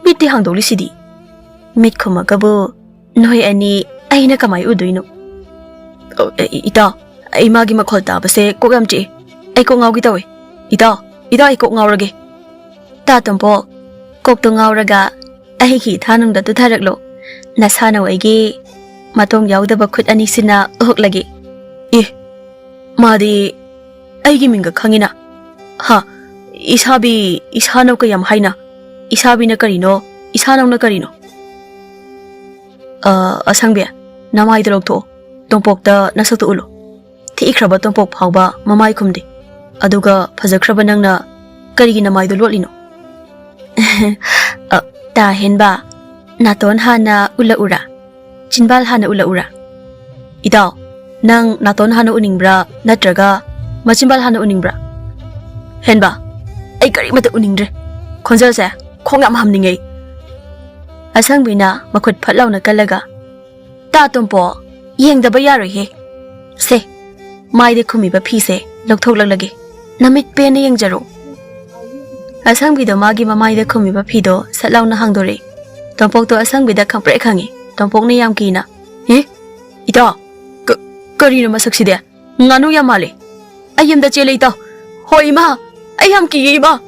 ꯃꯤꯠꯇꯤ ꯍꯥꯡꯗꯣꯛꯂꯤꯁꯤꯗꯤ꯫ ꯃꯤꯠ ꯈꯨꯝꯃꯒꯕꯨ ꯅꯣꯏ ꯑꯅꯤ ꯑꯩꯅ ꯀꯃꯥꯏ ꯎꯗꯣꯏꯅꯣ?" "ꯑꯣ, ꯑꯦ, ꯏ-, ꯏꯇꯥꯎ, ꯑꯩ ꯃꯥꯒꯤ ꯃꯈꯣꯜ ꯇꯥꯕꯁꯦ ꯀꯣꯛ ꯌꯥꯝ ꯆꯤꯛꯏ꯫ ꯑꯩ ꯀꯣꯛ ꯉꯥꯎꯒꯦ ꯇꯧꯋꯦ꯫ ꯏꯇꯥꯎ, ꯏꯇꯥꯎ, ꯑꯩ ꯀꯣꯛ ꯉꯥꯎꯔꯒꯦ꯫ ꯇꯥ ꯇꯣꯝꯄꯣꯛ, ꯀꯣꯛꯇꯣ ꯉꯥꯎꯔꯒ ꯑꯩꯒꯤ ꯏꯊꯥꯅꯨꯡꯗ ꯇꯨꯊꯔꯛꯂꯣ꯫ ꯅꯁꯥꯅꯧ ꯑꯩꯒꯤ ꯃꯇꯣꯡ ꯌꯥꯎꯗꯕ ꯈꯨꯠ ꯑꯅꯤꯁꯤꯅ ꯎꯍꯨꯛꯂꯒꯦ꯫" "ꯑꯦ, ꯃꯥꯗꯤ ꯑꯩꯒꯤ ꯃꯤꯡꯒ ꯈꯪꯉꯤꯅ꯫ ꯍꯥ, ꯏꯁꯥꯕꯤ, ꯏꯁꯥꯅꯧ ꯀꯌꯥꯝ ꯍꯥꯏꯅ? ꯏꯁꯥꯕꯤꯅ ꯀꯔꯤꯅꯣ? ꯏꯁꯥꯅꯧꯅ ꯀꯔꯤꯅꯣ?" "ꯑ, ꯑꯁꯪꯕꯤ, ꯅꯃꯥꯏꯗꯣ ꯂꯧꯊꯣꯛꯑꯣ꯫ ꯇꯣꯝꯄꯣꯛꯇ ꯅꯁꯛꯇꯣ ꯎꯠꯂꯣ꯫ ꯊꯤꯈ꯭ꯔꯕ ꯇꯣꯝꯄꯣꯛ ꯐꯥꯎꯕ ꯃꯃꯥꯏ ꯈꯨꯝꯗꯦ꯫ ꯑꯗꯨꯒ ꯐꯖꯈ꯭ꯔꯕ ꯅꯪꯅ ꯀꯔꯤꯒꯤ ꯅꯃꯥꯏꯗꯣ ꯂꯣꯠꯂꯤꯅꯣ?" "ꯑ, ꯇꯥ ꯍꯦꯟꯕ, ꯅꯥꯇꯣꯟ ꯍꯥꯟꯅ ꯎꯠꯂꯛꯎꯔꯥ? ꯆꯤꯟꯕꯥꯜ ꯍꯥꯟꯅ ꯎꯠꯂꯛꯎꯔꯥ?" "ꯏꯇꯥꯎ, ꯅꯪ ꯅꯥꯇꯣꯟ ꯍꯥꯟꯅ ꯎꯅꯤꯡꯕ꯭ꯔꯥ, ꯅꯠꯇ꯭ꯔꯒ ꯃꯆꯤꯟꯕꯥꯜ ꯍꯥꯟꯅ ꯎꯅꯤꯡꯕ꯭ꯔꯥ?" "ꯍꯦꯟꯕ, ꯑꯩ ꯀꯔꯤꯃꯠꯇ ꯎꯅꯤꯡꯗ꯭ꯔꯦ꯫ ꯈꯣꯟꯖꯦꯜꯁꯦ ꯈꯣꯡ ꯌꯥꯝ ꯍꯥꯝꯅꯤꯡꯉꯦ ꯑꯩ꯫" ꯑꯁꯪꯕꯤꯅ ꯃꯈꯨꯠ ꯐꯠ ꯂꯥꯎꯅ ꯀꯜꯂꯒ, "ꯇꯥ ꯇꯣꯝꯄꯣ, ꯌꯦꯡꯗꯕ ꯌꯥꯔꯣꯏꯍꯦ꯫ ꯁꯦ, ꯃꯥꯏꯗ ꯈꯨꯝꯃꯤꯕ ꯐꯤꯁꯦ ꯂꯧꯊꯣꯛꯂꯛꯂꯒꯦ꯫ ꯅꯃꯤꯠ ꯄꯦꯟꯅ ꯌꯦꯡꯖꯔꯣ꯫" ꯑꯁꯪꯕꯤꯗꯣ ꯃꯥꯒꯤ ꯃꯃꯥꯏꯗ ꯈꯨꯝꯃꯤꯕ ꯐꯤꯗꯣ ꯁꯠ ꯂꯥꯎꯅ ꯍꯥꯡꯗꯣꯔꯛꯏ꯫ ꯇꯣꯝꯄꯣꯛꯇꯣ ꯑꯁꯪꯕꯤꯗ ꯈꯪꯄ꯭ꯔꯦꯛ ꯈꯪꯉꯤ꯫ ꯇꯣꯝꯄꯣꯛꯅ ꯌꯥꯝ ꯀꯤꯅ, "ꯑꯦ? ꯏꯇꯥ, ꯀ-, ꯀꯔꯤꯅꯣ ꯃꯁꯛꯁꯤꯗꯤ? ꯉꯥꯅꯨ ꯌꯥꯝ ꯃꯥꯜꯂꯦ꯫ ꯑꯩ ꯌꯨꯝꯗ ꯆꯦꯜꯂꯦ, ꯏꯇꯥꯎ꯫ ꯍꯣꯏ, ꯏꯃꯥ, ꯑꯩ ꯌꯥꯝ ꯀꯤꯌꯦ, ꯏꯃꯥ꯫"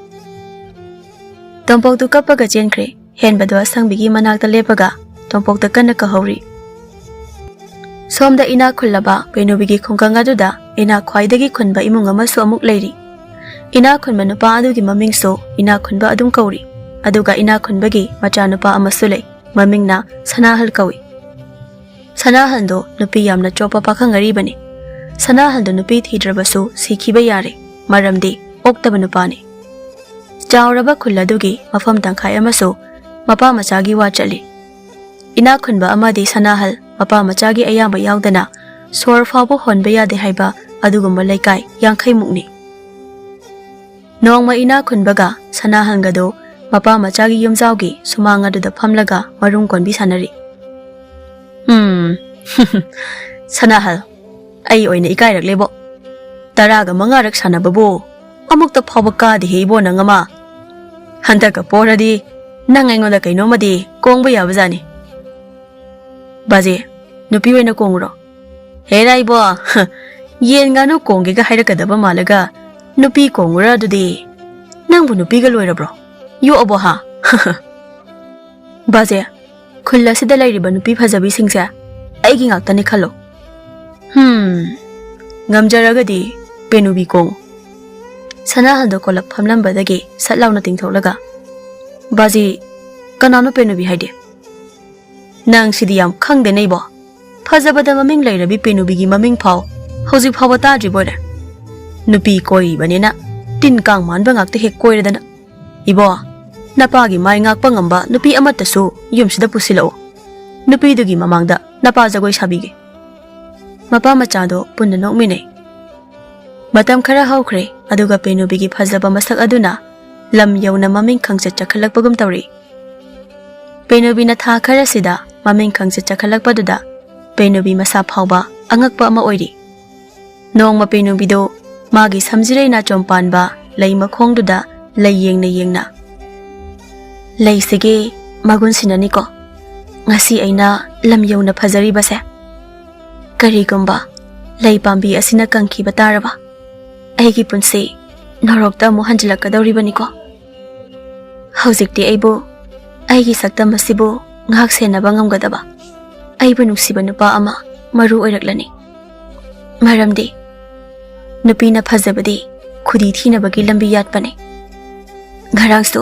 ꯇꯣꯝꯄꯣꯛꯇꯨ ꯀꯞꯄꯒ ꯆꯦꯟꯈ꯭ꯔꯦ꯫ ꯍꯦꯟꯕꯗꯨ ꯑꯁꯪꯕꯤꯒꯤ ꯃꯅꯥꯛꯇ ꯂꯦꯞꯄꯒ ꯇꯣꯝꯄꯣꯛꯇ ꯀꯟꯅ ꯀꯧꯍꯧꯔꯤ꯫ ꯁꯣꯝꯗ ꯏꯅꯥꯛ ꯈꯨꯜꯂꯕ ꯄꯦꯅꯨꯕꯤꯒꯤ ꯈꯨꯡꯒꯪ ꯑꯗꯨꯗ ꯏꯅꯥꯛ ꯈ꯭ꯋꯥꯏꯗꯒꯤ ꯈꯨꯟꯕ ꯏꯃꯨꯡ ꯑꯃꯁꯨ ꯑꯃꯨꯛ ꯂꯩꯔꯤ꯫ ꯏꯅꯥꯛ ꯈꯨꯟꯕ ꯅꯨꯄꯥ ꯑꯗꯨꯒꯤ ꯃꯃꯤꯡꯁꯨ ꯏꯅꯥꯛ ꯈꯨꯟꯕ ꯑꯗꯨꯝ ꯀꯧꯔꯤ꯫ ꯑꯗꯨꯒ ꯏꯅꯥꯛ ꯈꯨꯟꯕꯒꯤ ꯃꯆꯥꯅꯨꯄꯥ ꯑꯃꯁꯨ ꯂꯩ꯫ ꯃꯃꯤꯡꯅ ꯁꯅꯥꯍꯜ ꯀꯧꯏ꯫ ꯁꯅꯥꯍꯜꯗꯣ ꯅꯨꯄꯤ ꯌꯥꯝꯅ ꯆꯣꯞꯄ ꯄꯥꯈꯪ ꯑꯔꯤꯕꯅꯤ꯫ ꯁꯅꯥꯍꯜꯗꯣ ꯅꯨꯄꯤ ꯊꯤꯗ꯭ꯔꯕꯁꯨ ꯁꯤꯈꯤꯕ ꯌꯥꯔꯦ, ꯃꯔꯝꯗꯤ ꯑꯣꯛꯇꯕ ꯅꯨꯄꯥꯅꯤ꯫ ꯆꯥꯎꯔꯕ ꯈꯨꯜ ꯑꯗꯨꯒꯤ ꯃꯐꯝ ꯇꯪꯈꯥꯏ ꯑꯃꯁꯨ ꯃꯄꯥ ꯃꯆꯥꯒꯤ ꯋꯥ ꯆꯠꯂꯤ꯫ ꯏꯅꯥꯛ ꯈꯨꯟꯕ ꯑꯃꯗꯤ ꯁꯅꯥꯍꯜ ꯃꯄꯥ ꯃꯆꯥꯒꯤ ꯑꯌꯥꯕ ꯌꯥꯎꯗꯅ ꯁꯣꯔ ꯐꯥꯎꯕ ꯍꯣꯟꯕ ꯌꯥꯗꯦ ꯍꯥꯏꯕ ꯑꯗꯨꯒꯨꯝꯕ ꯂꯩꯀꯥꯏ ꯌꯥꯡꯈꯩꯃꯨꯛꯅꯤ꯫ ꯅꯣꯡꯃ ꯏꯅꯥ ꯈꯨꯟꯕꯒ ꯁꯅꯥꯍꯟꯒꯗꯣ ꯃꯄꯥ ꯃꯆꯥꯒꯤ ꯌꯨꯝꯖꯥꯎꯒꯤ ꯁꯨꯃꯥꯡ ꯑꯗꯨꯗ ꯐꯝꯂꯒ ꯃꯔꯨꯝ ꯀꯣꯟꯕꯤ ꯁꯥꯟꯅꯔꯤ꯫ "ꯎꯝ, ꯁꯅꯥꯍꯜ, ꯑꯩ ꯑꯣꯏꯅ ꯏꯀꯥꯏꯔꯛꯂꯦꯕꯣ꯫ ꯇꯔꯥꯒ ꯃꯉꯥꯔꯛ ꯁꯥꯟꯅꯕꯕꯨ ꯑꯃꯨꯛꯇ ꯐꯥꯎꯕ ꯀꯥꯗꯦꯍꯦ ꯏꯕꯣ ꯅꯪ ꯑꯃ꯫ ꯍꯟꯗꯛꯀ ꯄꯣꯔꯗꯤ ꯅꯪ ꯑꯩꯉꯣꯟꯗ ꯀꯩꯅꯣꯝꯃꯗꯤ ꯀꯣꯡꯕ ꯌꯥꯕꯖꯥꯠꯅꯤ꯫" "ꯕꯥꯖꯦ, ꯅꯨꯄꯤ ꯑꯣꯏꯅ ꯀꯣꯡꯉꯨꯔꯣ?" "ꯍꯦꯔꯥ ꯏꯕꯣ, ꯌꯦꯟ ꯉꯥꯅꯨ ꯀꯣꯡꯒꯦꯒ ꯍꯥꯏꯔꯛꯀꯗꯕ ꯃꯥꯜꯂꯒ ꯅꯨꯄꯤ ꯀꯣꯡꯉꯨꯔ ꯑꯗꯨꯗꯤ? ꯅꯪꯕꯨ ꯅꯨꯄꯤꯒ ꯂꯣꯏꯔꯕ꯭ꯔꯣ? ꯌꯣꯛꯑꯕꯣ ꯍꯥ?" "ꯕꯥꯖꯦ, ꯈꯨꯜ ꯑꯁꯤꯗ ꯂꯩꯔꯤꯕ ꯅꯨꯄꯤ ꯐꯖꯕꯤꯁꯤꯡꯁꯦ ꯑꯩꯒꯤ ꯉꯥꯛꯇꯅꯤ ꯈꯜꯂꯣ꯫" "ꯍꯝ, ꯉꯝꯖꯔꯒꯗꯤ ꯄꯦꯅꯨꯕꯤ ꯀꯣꯡꯉꯨ꯫" ꯁꯅꯥꯍꯟꯗꯣ ꯀꯣꯂꯞ ꯐꯝꯂꯝꯕꯗꯒꯤ ꯁꯠ ꯂꯥꯎꯅ ꯇꯤꯡꯊꯣꯛꯂꯒ, "ꯕꯥꯖꯤ, ꯀꯅꯥꯅꯣ ꯄꯦꯅꯨꯕꯤ ꯍꯥꯏꯗꯤ?" "ꯅꯪ ꯁꯤꯗꯤ ꯌꯥꯝ ꯈꯪꯗꯦꯅꯦ ꯏꯕꯣ꯫ ꯐꯖꯕꯗ ꯃꯃꯤꯡ ꯂꯩꯔꯕꯤ ꯄꯦꯅꯨꯕꯤꯒꯤ ꯃꯃꯤꯡ ꯐꯥꯎ ꯍꯧꯖꯤꯛ ꯐꯥꯎꯕ ꯇꯥꯗ꯭ꯔꯤꯕꯣꯏꯔꯦ꯫ ꯅꯨꯄꯤ ꯀꯣꯏꯔꯤꯕꯅꯤꯅ ꯇꯤꯟ ꯀꯥꯡ ꯃꯥꯟꯕ ꯉꯥꯛꯇ ꯍꯦꯛ ꯀꯣꯏꯔꯗꯅ꯫ ꯏꯕꯣ, ꯅꯄꯥꯒꯤ ꯃꯥꯏ ꯉꯥꯛꯄ ꯉꯝꯕ ꯅꯨꯄꯤ ꯑꯃꯠꯇꯁꯨ ꯌꯨꯝꯁꯤꯗ ꯄꯨꯁꯤꯜꯂꯛꯎ꯫ ꯅꯨꯄꯤꯗꯨꯒꯤ ꯃꯃꯥꯡꯗ ꯅꯄꯥ ꯖꯒꯣꯏ ꯁꯥꯕꯤꯒꯦ꯫" ꯃꯄꯥ ꯃꯆꯥꯗꯣ ꯄꯨꯟꯅ ꯅꯣꯛꯃꯤꯟꯅꯩ꯫ ꯃꯇꯝ ꯈꯔ ꯍꯧꯈ꯭ꯔꯦ, ꯑꯗꯨꯒ ꯄꯦꯅꯨꯕꯤꯒꯤ ꯐꯖꯕ ꯃꯁꯛ ꯑꯗꯨꯅ ꯂꯝ ꯌꯧꯅ ꯃꯃꯤꯡ ꯈꯪꯆꯠ ꯆꯠꯈꯠꯂꯛꯄꯒꯨꯝ ꯇꯧꯔꯤ꯫ ꯄꯦꯅꯨꯕꯤꯅ ꯊꯥ ꯈꯔꯁꯤꯗ ꯃꯃꯤꯡ ꯈꯪꯆꯠ ꯆꯠꯈꯠꯂꯛꯄꯗꯨꯗ ꯄꯦꯅꯨꯕꯤ ꯃꯁꯥ ꯐꯥꯎꯕ ꯑꯉꯛꯄ ꯑꯃ ꯑꯣꯏꯔꯤ꯫ ꯅꯣꯡꯃ ꯄꯦꯅꯨꯕꯤꯗꯨ ꯃꯥꯒꯤ ꯁꯝꯖꯤꯔꯩ ꯅꯥꯆꯣꯝ ꯄꯥꯟꯕ ꯂꯩ ꯃꯈꯣꯡꯗꯨꯗ ꯂꯩ ꯌꯦꯡꯅ ꯌꯦꯡꯅ, "ꯂꯩꯁꯤꯒꯤ ꯃꯒꯨꯟꯁꯤꯅꯅꯤꯀꯣ ꯉꯁꯤ ꯑꯩꯅ ꯂꯝ ꯌꯧꯅ ꯐꯖꯔꯤꯕꯁꯦ꯫ ꯀꯔꯤꯒꯨꯝꯕ ꯂꯩ ꯄꯥꯝꯕꯤ ꯑꯁꯤꯅ ꯀꯪꯈꯤꯕ ꯇꯥꯔꯕ, ꯑꯩꯒꯤ ꯄꯨꯟꯁꯤ ꯅꯣꯔꯣꯛꯇ ꯑꯃꯨꯛ ꯍꯟꯖꯤꯜꯂꯛꯀꯗꯧꯔꯤꯕꯅꯤꯀꯣ꯫ ꯍꯧꯖꯤꯛꯇꯤ ꯑꯩꯕꯨ, ꯑꯩꯒꯤ ꯁꯛꯇꯝ ꯑꯁꯤꯕꯨ ꯉꯥꯛ ꯁꯦꯟꯅꯕ ꯉꯝꯒꯗꯕ ꯑꯩꯕꯨ ꯅꯨꯡꯁꯤꯕ ꯅꯨꯄꯥ ꯑꯃ ꯃꯔꯨ ꯑꯣꯏꯔꯛꯂꯅꯤ꯫ ꯃꯔꯝꯗꯤ ꯅꯨꯄꯤꯅ ꯐꯖꯕꯗꯤ ꯈꯨꯗꯤ ꯊꯤꯅꯕꯒꯤ ꯂꯝꯕꯤ ꯌꯥꯠꯄꯅꯤ꯫ ꯉꯔꯥꯡꯁꯨ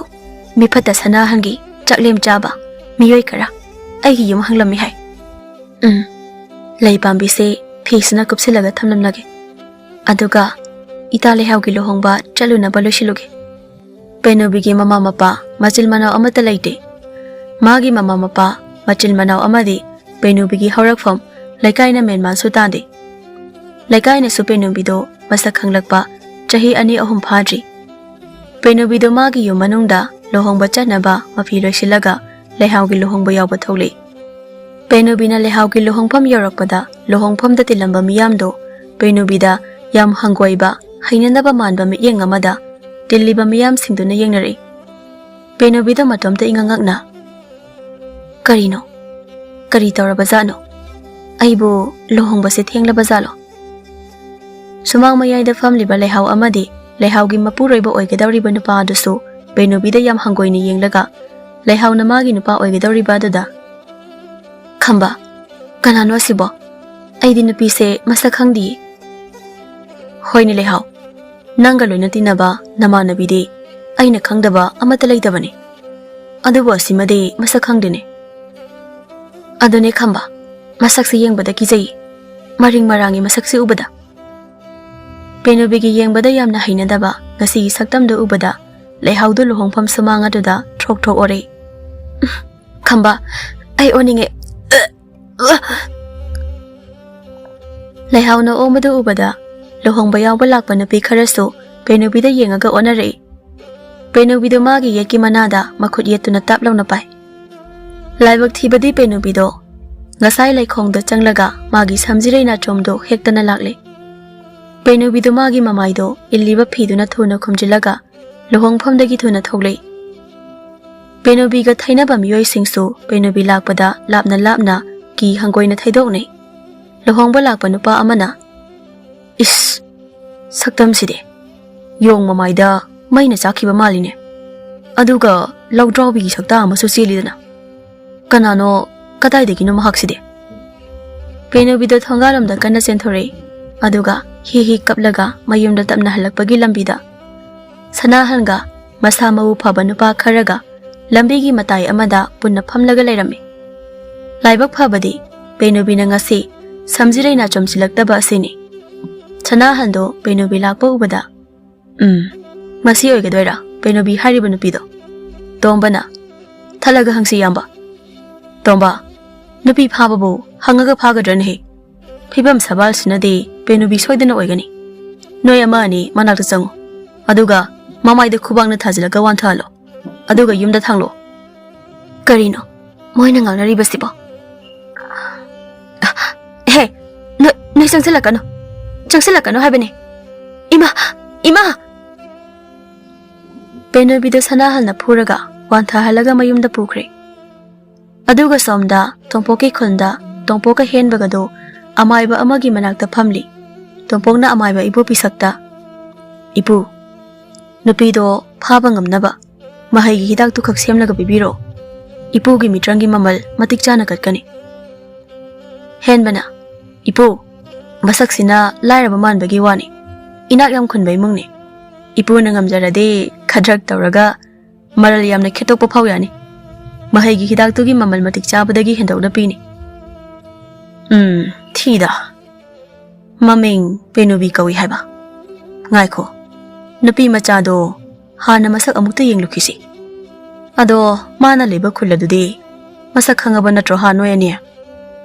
ꯃꯤꯐꯠꯇ ꯁꯅꯥꯍꯟꯒꯤ ꯆꯥꯛꯂꯦꯝ ꯆꯥꯕ ꯃꯤꯑꯣꯏ ꯈꯔ ꯑꯩꯒꯤ ꯌꯨꯝ ꯍꯪꯂꯝꯃꯤ ꯍꯥꯏ꯫ ꯎꯝ, ꯂꯩ ꯄꯥꯝꯕꯤꯁꯦ ꯐꯤꯁꯤꯅ ꯀꯨꯞꯁꯤꯜꯂꯒ ꯊꯝꯂꯝꯂꯒꯦ꯫ ꯑꯗꯨꯒ ꯏꯇꯥ ꯂꯩꯍꯥꯎꯒꯤ ꯂꯨꯍꯣꯡꯕ ꯆꯠꯂꯨꯅꯕ ꯂꯣꯏꯁꯤꯜꯂꯨꯒꯦ꯫" ꯄꯦꯅꯨꯕꯤꯒꯤ ꯃꯃꯥ ꯃꯄꯥ ꯃꯆꯤꯜ ꯃꯅꯥꯎ ꯑꯃꯠꯇ ꯂꯩꯇꯦ꯫ ꯃꯥꯒꯤ ꯃꯃꯥ ꯃꯄꯥ ꯃꯆꯤꯜ ꯃꯅꯥꯎ ꯑꯃꯗꯤ ꯄꯦꯅꯨꯕꯤꯒꯤ ꯍꯧꯔꯛꯐꯝ ꯂꯩꯀꯥꯏꯅ ꯃꯦꯟꯃꯥꯟꯁꯨ ꯇꯥꯗꯦ꯫ ꯂꯩꯀꯥꯏꯅꯁꯨ ꯄꯦꯅꯨꯕꯤꯗꯣ ꯃꯁꯛ ꯈꯪꯂꯛꯄ ꯆꯍꯤ ꯑꯅꯤ ꯑꯍꯨꯝ ꯐꯥꯗ꯭ꯔꯤ꯫ ꯄꯦꯅꯨꯕꯤꯗꯣ ꯃꯥꯒꯤ ꯌꯨꯝ ꯃꯅꯨꯡꯗ ꯂꯨꯍꯣꯡꯕ ꯆꯠꯅꯕ ꯃꯐꯤ ꯂꯣꯏꯁꯤꯜꯂꯒ ꯂꯩꯍꯥꯎꯒꯤ ꯂꯨꯍꯣꯡꯕ ꯌꯥꯎꯕ ꯊꯣꯛꯂꯛꯏ꯫ ꯄꯦꯅꯨꯕꯤꯅ ꯂꯩꯍꯥꯎꯒꯤ ꯂꯨꯍꯣꯡꯐꯝ ꯌꯧꯔꯛꯄꯗ ꯂꯨꯍꯣꯡꯐꯝꯗ ꯇꯤꯜꯂꯝꯕ ꯃꯤꯌꯥꯝꯗꯣ ꯄꯦꯅꯨꯕꯤꯗ ꯌꯥꯝ ꯍꯪꯒꯣꯏꯕ, ꯍꯩꯅꯗꯕ ꯃꯥꯟꯕ ꯃꯤꯠꯌꯦꯡ ꯑꯃꯗ ꯇꯤꯜꯂꯤꯕ ꯃꯤꯌꯥꯝꯁꯤꯡꯗꯨꯅ ꯌꯦꯡꯅꯔꯛꯏ꯫ ꯄꯦꯅꯨꯕꯤꯗꯣ ꯃꯇꯣꯝꯇ ꯏꯉꯛ ꯉꯛꯅ, "ꯀꯔꯤꯅꯣ? ꯀꯔꯤ ꯇꯧꯔꯕꯖꯥꯠꯅꯣ? ꯑꯩꯕꯨ ꯂꯨꯍꯣꯡꯕꯁꯦ ꯊꯦꯡꯂꯕꯖꯥꯠꯂꯣ?" ꯁꯨꯃꯥꯡ ꯃꯌꯥꯏꯗ ꯐꯝꯂꯤꯕ ꯂꯩꯍꯥꯎ ꯑꯃꯗꯤ ꯂꯩꯍꯥꯎꯒꯤ ꯃꯄꯨꯔꯣꯏꯕ ꯑꯣꯏꯒꯗꯧꯔꯤꯕ ꯅꯨꯄꯥ ꯑꯗꯨꯁꯨ ꯄꯦꯅꯨꯕꯤꯗ ꯌꯥꯝ ꯍꯪꯒꯣꯏꯅ ꯌꯦꯡꯂꯒ ꯂꯩꯍꯥꯎꯅ ꯃꯥꯒꯤ ꯅꯨꯄꯥ ꯑꯣꯏꯒꯗꯧꯔꯤꯕ ꯑꯗꯨꯗ, "ꯈꯝꯕ, ꯀꯅꯥꯅꯣ ꯑꯁꯤꯕꯣ? ꯑꯩꯗꯤ ꯅꯨꯄꯤꯁꯦ ꯃꯁꯛ ꯈꯪꯗꯤꯌꯦ꯫" "ꯍꯣꯏꯅꯦ ꯂꯩꯍꯥꯎ, ꯅꯪꯒ ꯂꯣꯏꯅ ꯇꯤꯟꯅꯕ ꯅꯃꯥꯟꯅꯕꯤꯗꯤ ꯑꯩꯅ ꯈꯪꯗꯕ ꯑꯃꯠꯇ ꯂꯩꯇꯕꯅꯤ꯫ ꯑꯗꯨꯕꯨ ꯑꯁꯤꯃꯗꯤ ꯃꯁꯛ ꯈꯪꯗꯦꯅꯦ꯫" "ꯑꯗꯨꯅꯦ ꯈꯝꯕ, ꯃꯁꯛꯁꯦ ꯌꯦꯡꯕꯗ ꯀꯤꯖꯩ꯫ ꯃꯔꯤꯡ ꯃꯔꯥꯡꯒꯤ ꯃꯁꯛꯁꯦ ꯎꯕꯗ꯫" ꯄꯦꯅꯨꯕꯤꯒꯤ ꯌꯦꯡꯕꯗ ꯌꯥꯝꯅ ꯍꯩꯅꯗꯕ ꯉꯁꯤꯒꯤ ꯁꯛꯇꯝꯗꯨ ꯎꯕꯗ ꯂꯩꯍꯥꯎꯗꯨ ꯂꯨꯍꯣꯡꯐꯝ ꯁꯨꯃꯥꯡ ꯑꯗꯨꯗ ꯊ꯭ꯔꯣꯛ ꯊ꯭ꯔꯣꯛ ꯑꯣꯔꯛꯏ꯫ "ꯈꯝꯕ, ꯑꯩ ꯑꯣꯅꯤꯡꯉꯦ꯫" ꯂꯩꯍꯥꯎꯅ ꯑꯣꯝꯕꯗꯨ ꯎꯕꯗ ꯂꯨꯍꯣꯡꯕ ꯌꯥꯎꯕ ꯂꯥꯛꯄ ꯅꯨꯄꯤ ꯈꯔꯁꯨ ꯄꯦꯅꯨꯕꯤꯗ ꯌꯦꯡꯉꯒ ꯑꯣꯟꯅꯔꯛꯏ꯫ ꯄꯦꯅꯨꯕꯤꯗꯨ ꯃꯥꯒꯤ ꯌꯦꯠꯀꯤ ꯃꯅꯥꯗ ꯃꯈꯨꯠ ꯌꯦꯠꯇꯨꯅ ꯇꯞ ꯂꯥꯎꯅ ꯄꯥꯏ꯫ ꯂꯥꯏꯕꯛ ꯊꯤꯕꯗꯤ ꯄꯦꯅꯨꯕꯤꯗꯣ ꯉꯁꯥꯏ ꯂꯩꯈꯣꯡꯗ ꯆꯪꯂꯒ ꯃꯥꯒꯤ ꯁꯝꯖꯤꯔꯩ ꯅꯥꯆꯣꯝꯗꯣ ꯍꯦꯛꯇꯅ ꯂꯥꯛꯂꯦ꯫ ꯄꯦꯅꯨꯕꯤꯗꯨ ꯃꯥꯒꯤ ꯃꯃꯥꯏꯗꯣ ꯏꯜꯂꯤꯕ ꯐꯤꯗꯨꯅ ꯊꯨꯅ ꯈꯨꯝꯖꯤꯜꯂꯒ ꯂꯨꯍꯣꯡꯐꯝꯗꯒꯤ ꯊꯨꯅ ꯊꯣꯛꯂꯛꯏ꯫ ꯄꯦꯅꯨꯕꯤꯒ ꯊꯩꯅꯕ ꯃꯤꯑꯣꯏꯁꯤꯡꯁꯨ ꯄꯦꯅꯨꯕꯤ ꯂꯥꯛꯄꯗ ꯂꯥꯞꯅ ꯂꯥꯞꯅ ꯀꯤ ꯍꯪꯒꯣꯏꯅ ꯊꯩꯗꯣꯛꯅꯩ꯫ ꯂꯨꯍꯣꯡꯕ ꯂꯥꯛꯄ ꯅꯨꯄꯥ ꯑꯃꯅ, "ꯏꯁ, ꯁꯛꯇꯝꯁꯤꯗꯤ ꯌꯣꯡ ꯃꯃꯥꯏꯗ ꯃꯩꯅ ꯆꯥꯛꯈꯤꯕ ꯃꯥꯜꯂꯤꯅꯦ꯫ ꯑꯗꯨꯒ ꯂꯧꯗ꯭ꯔꯥꯎꯕꯤꯒꯤ ꯁꯛꯇꯥ ꯑꯃꯁꯨ ꯆꯦꯜꯂꯤꯗꯅ꯫ ꯀꯅꯥꯅꯣ, ꯀꯗꯥꯏꯗꯒꯤꯅꯣ ꯃꯍꯥꯛꯁꯤꯗꯤ?" ꯄꯦꯅꯨꯕꯤꯗꯣ ꯊꯣꯡꯒꯥꯜꯂꯣꯝꯗ ꯀꯟꯅ ꯆꯦꯟꯊꯣꯔꯛꯏ꯫ ꯑꯗꯨꯒ ꯍꯤ ꯍꯤ ꯀꯞꯂꯒ ꯃꯌꯨꯝꯗ ꯇꯞꯅ ꯍꯜꯂꯛꯄꯒꯤ ꯂꯝꯕꯤꯗ ꯁꯅꯥꯍꯜꯒ ꯃꯁꯥ ꯃꯎ ꯐꯕ ꯅꯨꯄꯥ ꯈꯔꯒ ꯂꯝꯕꯤꯒꯤ ꯃꯇꯥꯏ ꯑꯃꯗ ꯄꯨꯟꯅ ꯐꯝꯂꯒ ꯂꯩꯔꯝꯃꯤ꯫ ꯂꯥꯏꯕꯛ ꯐꯕꯗꯤ ꯄꯦꯅꯨꯕꯤꯅ ꯉꯁꯤ ꯁꯝꯖꯤꯔꯩ ꯅꯥꯆꯣꯝꯁꯤꯜꯂꯛꯇꯕ ꯑꯁꯤꯅꯤ꯫ ꯁꯅꯥꯍꯜꯗꯣ ꯄꯦꯅꯨꯕꯤ ꯂꯥꯛꯄ ꯎꯕꯗ, "ꯎꯝ, ꯃꯁꯤ ꯑꯣꯏꯒꯗꯣꯏꯔꯥ ꯄꯦꯅꯨꯕꯤ ꯍꯥꯏꯔꯤꯕ ꯅꯨꯄꯤꯗꯣ?" ꯇꯣꯝꯕꯅ, "ꯊꯠꯂꯒ ꯍꯪꯁꯤ ꯏꯌꯥꯝꯕ꯫ ꯇꯣꯝꯕ, ꯅꯨꯄꯤ ꯐꯥꯕꯕꯨ ꯍꯪꯉꯒ ꯐꯥꯒꯗ꯭ꯔꯅꯦꯍꯦ? ꯐꯤꯕꯝ ꯁꯕꯥꯜꯁꯤꯅꯗꯤ ꯄꯦꯅꯨꯕꯤ ꯁꯣꯏꯗꯅ ꯑꯣꯏꯒꯅꯤ꯫ ꯅꯣꯏ ꯑꯃ ꯑꯅꯤ ꯃꯅꯥꯛꯇ ꯆꯪꯉꯨ꯫ ꯑꯗꯨꯒ ꯃꯃꯥꯏꯗ ꯈꯨꯕꯥꯛꯅ ꯊꯥꯖꯤꯜꯂꯒ ꯋꯥꯟꯊꯍꯜꯂꯣ꯫ ꯑꯗꯨꯒ ꯌꯨꯝꯗ ꯊꯥꯡꯂꯣ꯫ ꯀꯔꯤꯅꯣ ꯃꯣꯏꯅ ꯉꯥꯡꯅꯔꯤꯕꯁꯤꯕꯣ? ꯍꯦ, ꯅꯣꯏ, ꯅꯣꯏ ꯆꯪꯁꯤꯜꯂꯛꯀꯅꯨ꯫ ꯆꯪꯁꯤꯜꯂꯛꯀꯅꯨ ꯍꯥꯏꯕꯅꯦ꯫ ꯏꯃꯥ! ꯏꯃꯥ! ꯄꯦꯅꯨꯕꯤꯗꯨ ꯁꯅꯥꯍꯜꯅ ꯐꯨꯔꯒ ꯋꯥꯟꯊꯍꯜꯂꯒ ꯃꯌꯨꯝꯗ ꯄꯨꯈ꯭ꯔꯦ꯫ ꯑꯗꯨꯒ ꯁꯣꯝꯗ ꯇꯣꯝꯄꯣꯛꯀꯤ ꯈꯨꯟꯗ ꯇꯣꯝꯄꯣꯛꯀ ꯍꯦꯟꯕꯒꯗꯣ ꯑꯃꯥꯏꯕ ꯑꯃꯒꯤ ꯃꯅꯥꯛꯇ ꯐꯝꯂꯤ꯫ ꯇꯣꯝꯄꯣꯛꯅ ꯑꯃꯥꯏꯕ ꯏꯕꯣ ꯄꯤꯁꯛꯇ, "ꯏꯄꯨ, ꯅꯨꯄꯤꯗꯣ ꯐꯥꯕ ꯉꯝꯅꯕ ꯃꯍꯩꯒꯤ ꯍꯤꯗꯥꯛꯇꯨ ꯈꯛ ꯁꯦꯝꯂꯒ ꯄꯤꯕꯤꯔꯣ꯫ ꯏꯄꯨꯒꯤ ꯃꯤꯇ꯭ꯔꯪꯒꯤ ꯃꯃꯜ ꯃꯇꯤꯛ ꯆꯥꯅ ꯀꯠꯀꯅꯤ꯫" ꯍꯦꯟꯕꯅ, "ꯏꯄꯨ, ꯃꯁꯛꯁꯤꯅ ꯂꯥꯏꯔꯕ ꯃꯥꯟꯕꯒꯤ ꯋꯥꯅꯤ꯫ ꯏꯅꯥꯛ ꯌꯥꯝ ꯈꯨꯟꯕ ꯏꯃꯨꯡꯅꯤ꯫ ꯏꯄꯨꯅ ꯉꯝꯖꯔꯗꯤ ꯈꯗ꯭ꯔꯛ ꯇꯧꯔꯒ ꯃꯔꯜ ꯌꯥꯝꯅ ꯈꯦꯠꯇꯣꯛꯄ ꯐꯥꯎ ꯌꯥꯅꯤ꯫ ꯃꯍꯩꯒꯤ ꯍꯤꯗꯥꯛꯇꯨꯒꯤ ꯃꯃꯜ ꯃꯇꯤꯛ ꯆꯥꯕꯗꯒꯤ ꯍꯦꯟꯗꯣꯛꯅ ꯄꯤꯅꯤ꯫" ꯎꯝ, ꯊꯤꯗ꯫ ꯃꯃꯤꯡ ꯄꯦꯅꯨꯕꯤ ꯀꯧꯏ ꯍꯥꯏꯕ꯫ ꯉꯥꯏꯈꯣ, ꯅꯨꯄꯤ ꯃꯆꯥꯗꯣ ꯍꯥꯟꯅ ꯃꯁꯛ ꯑꯃꯨꯛꯇ ꯌꯦꯡꯂꯨꯈꯤꯁꯤ꯫ ꯑꯗꯣ ꯃꯥꯅ ꯂꯩꯕ ꯈꯨꯜ ꯑꯗꯨꯗꯤ ꯃꯁꯛ ꯈꯪꯉꯕ ꯅꯠꯇ꯭ꯔꯣ ꯍꯥ ꯅꯣꯏ ꯑꯅꯤ?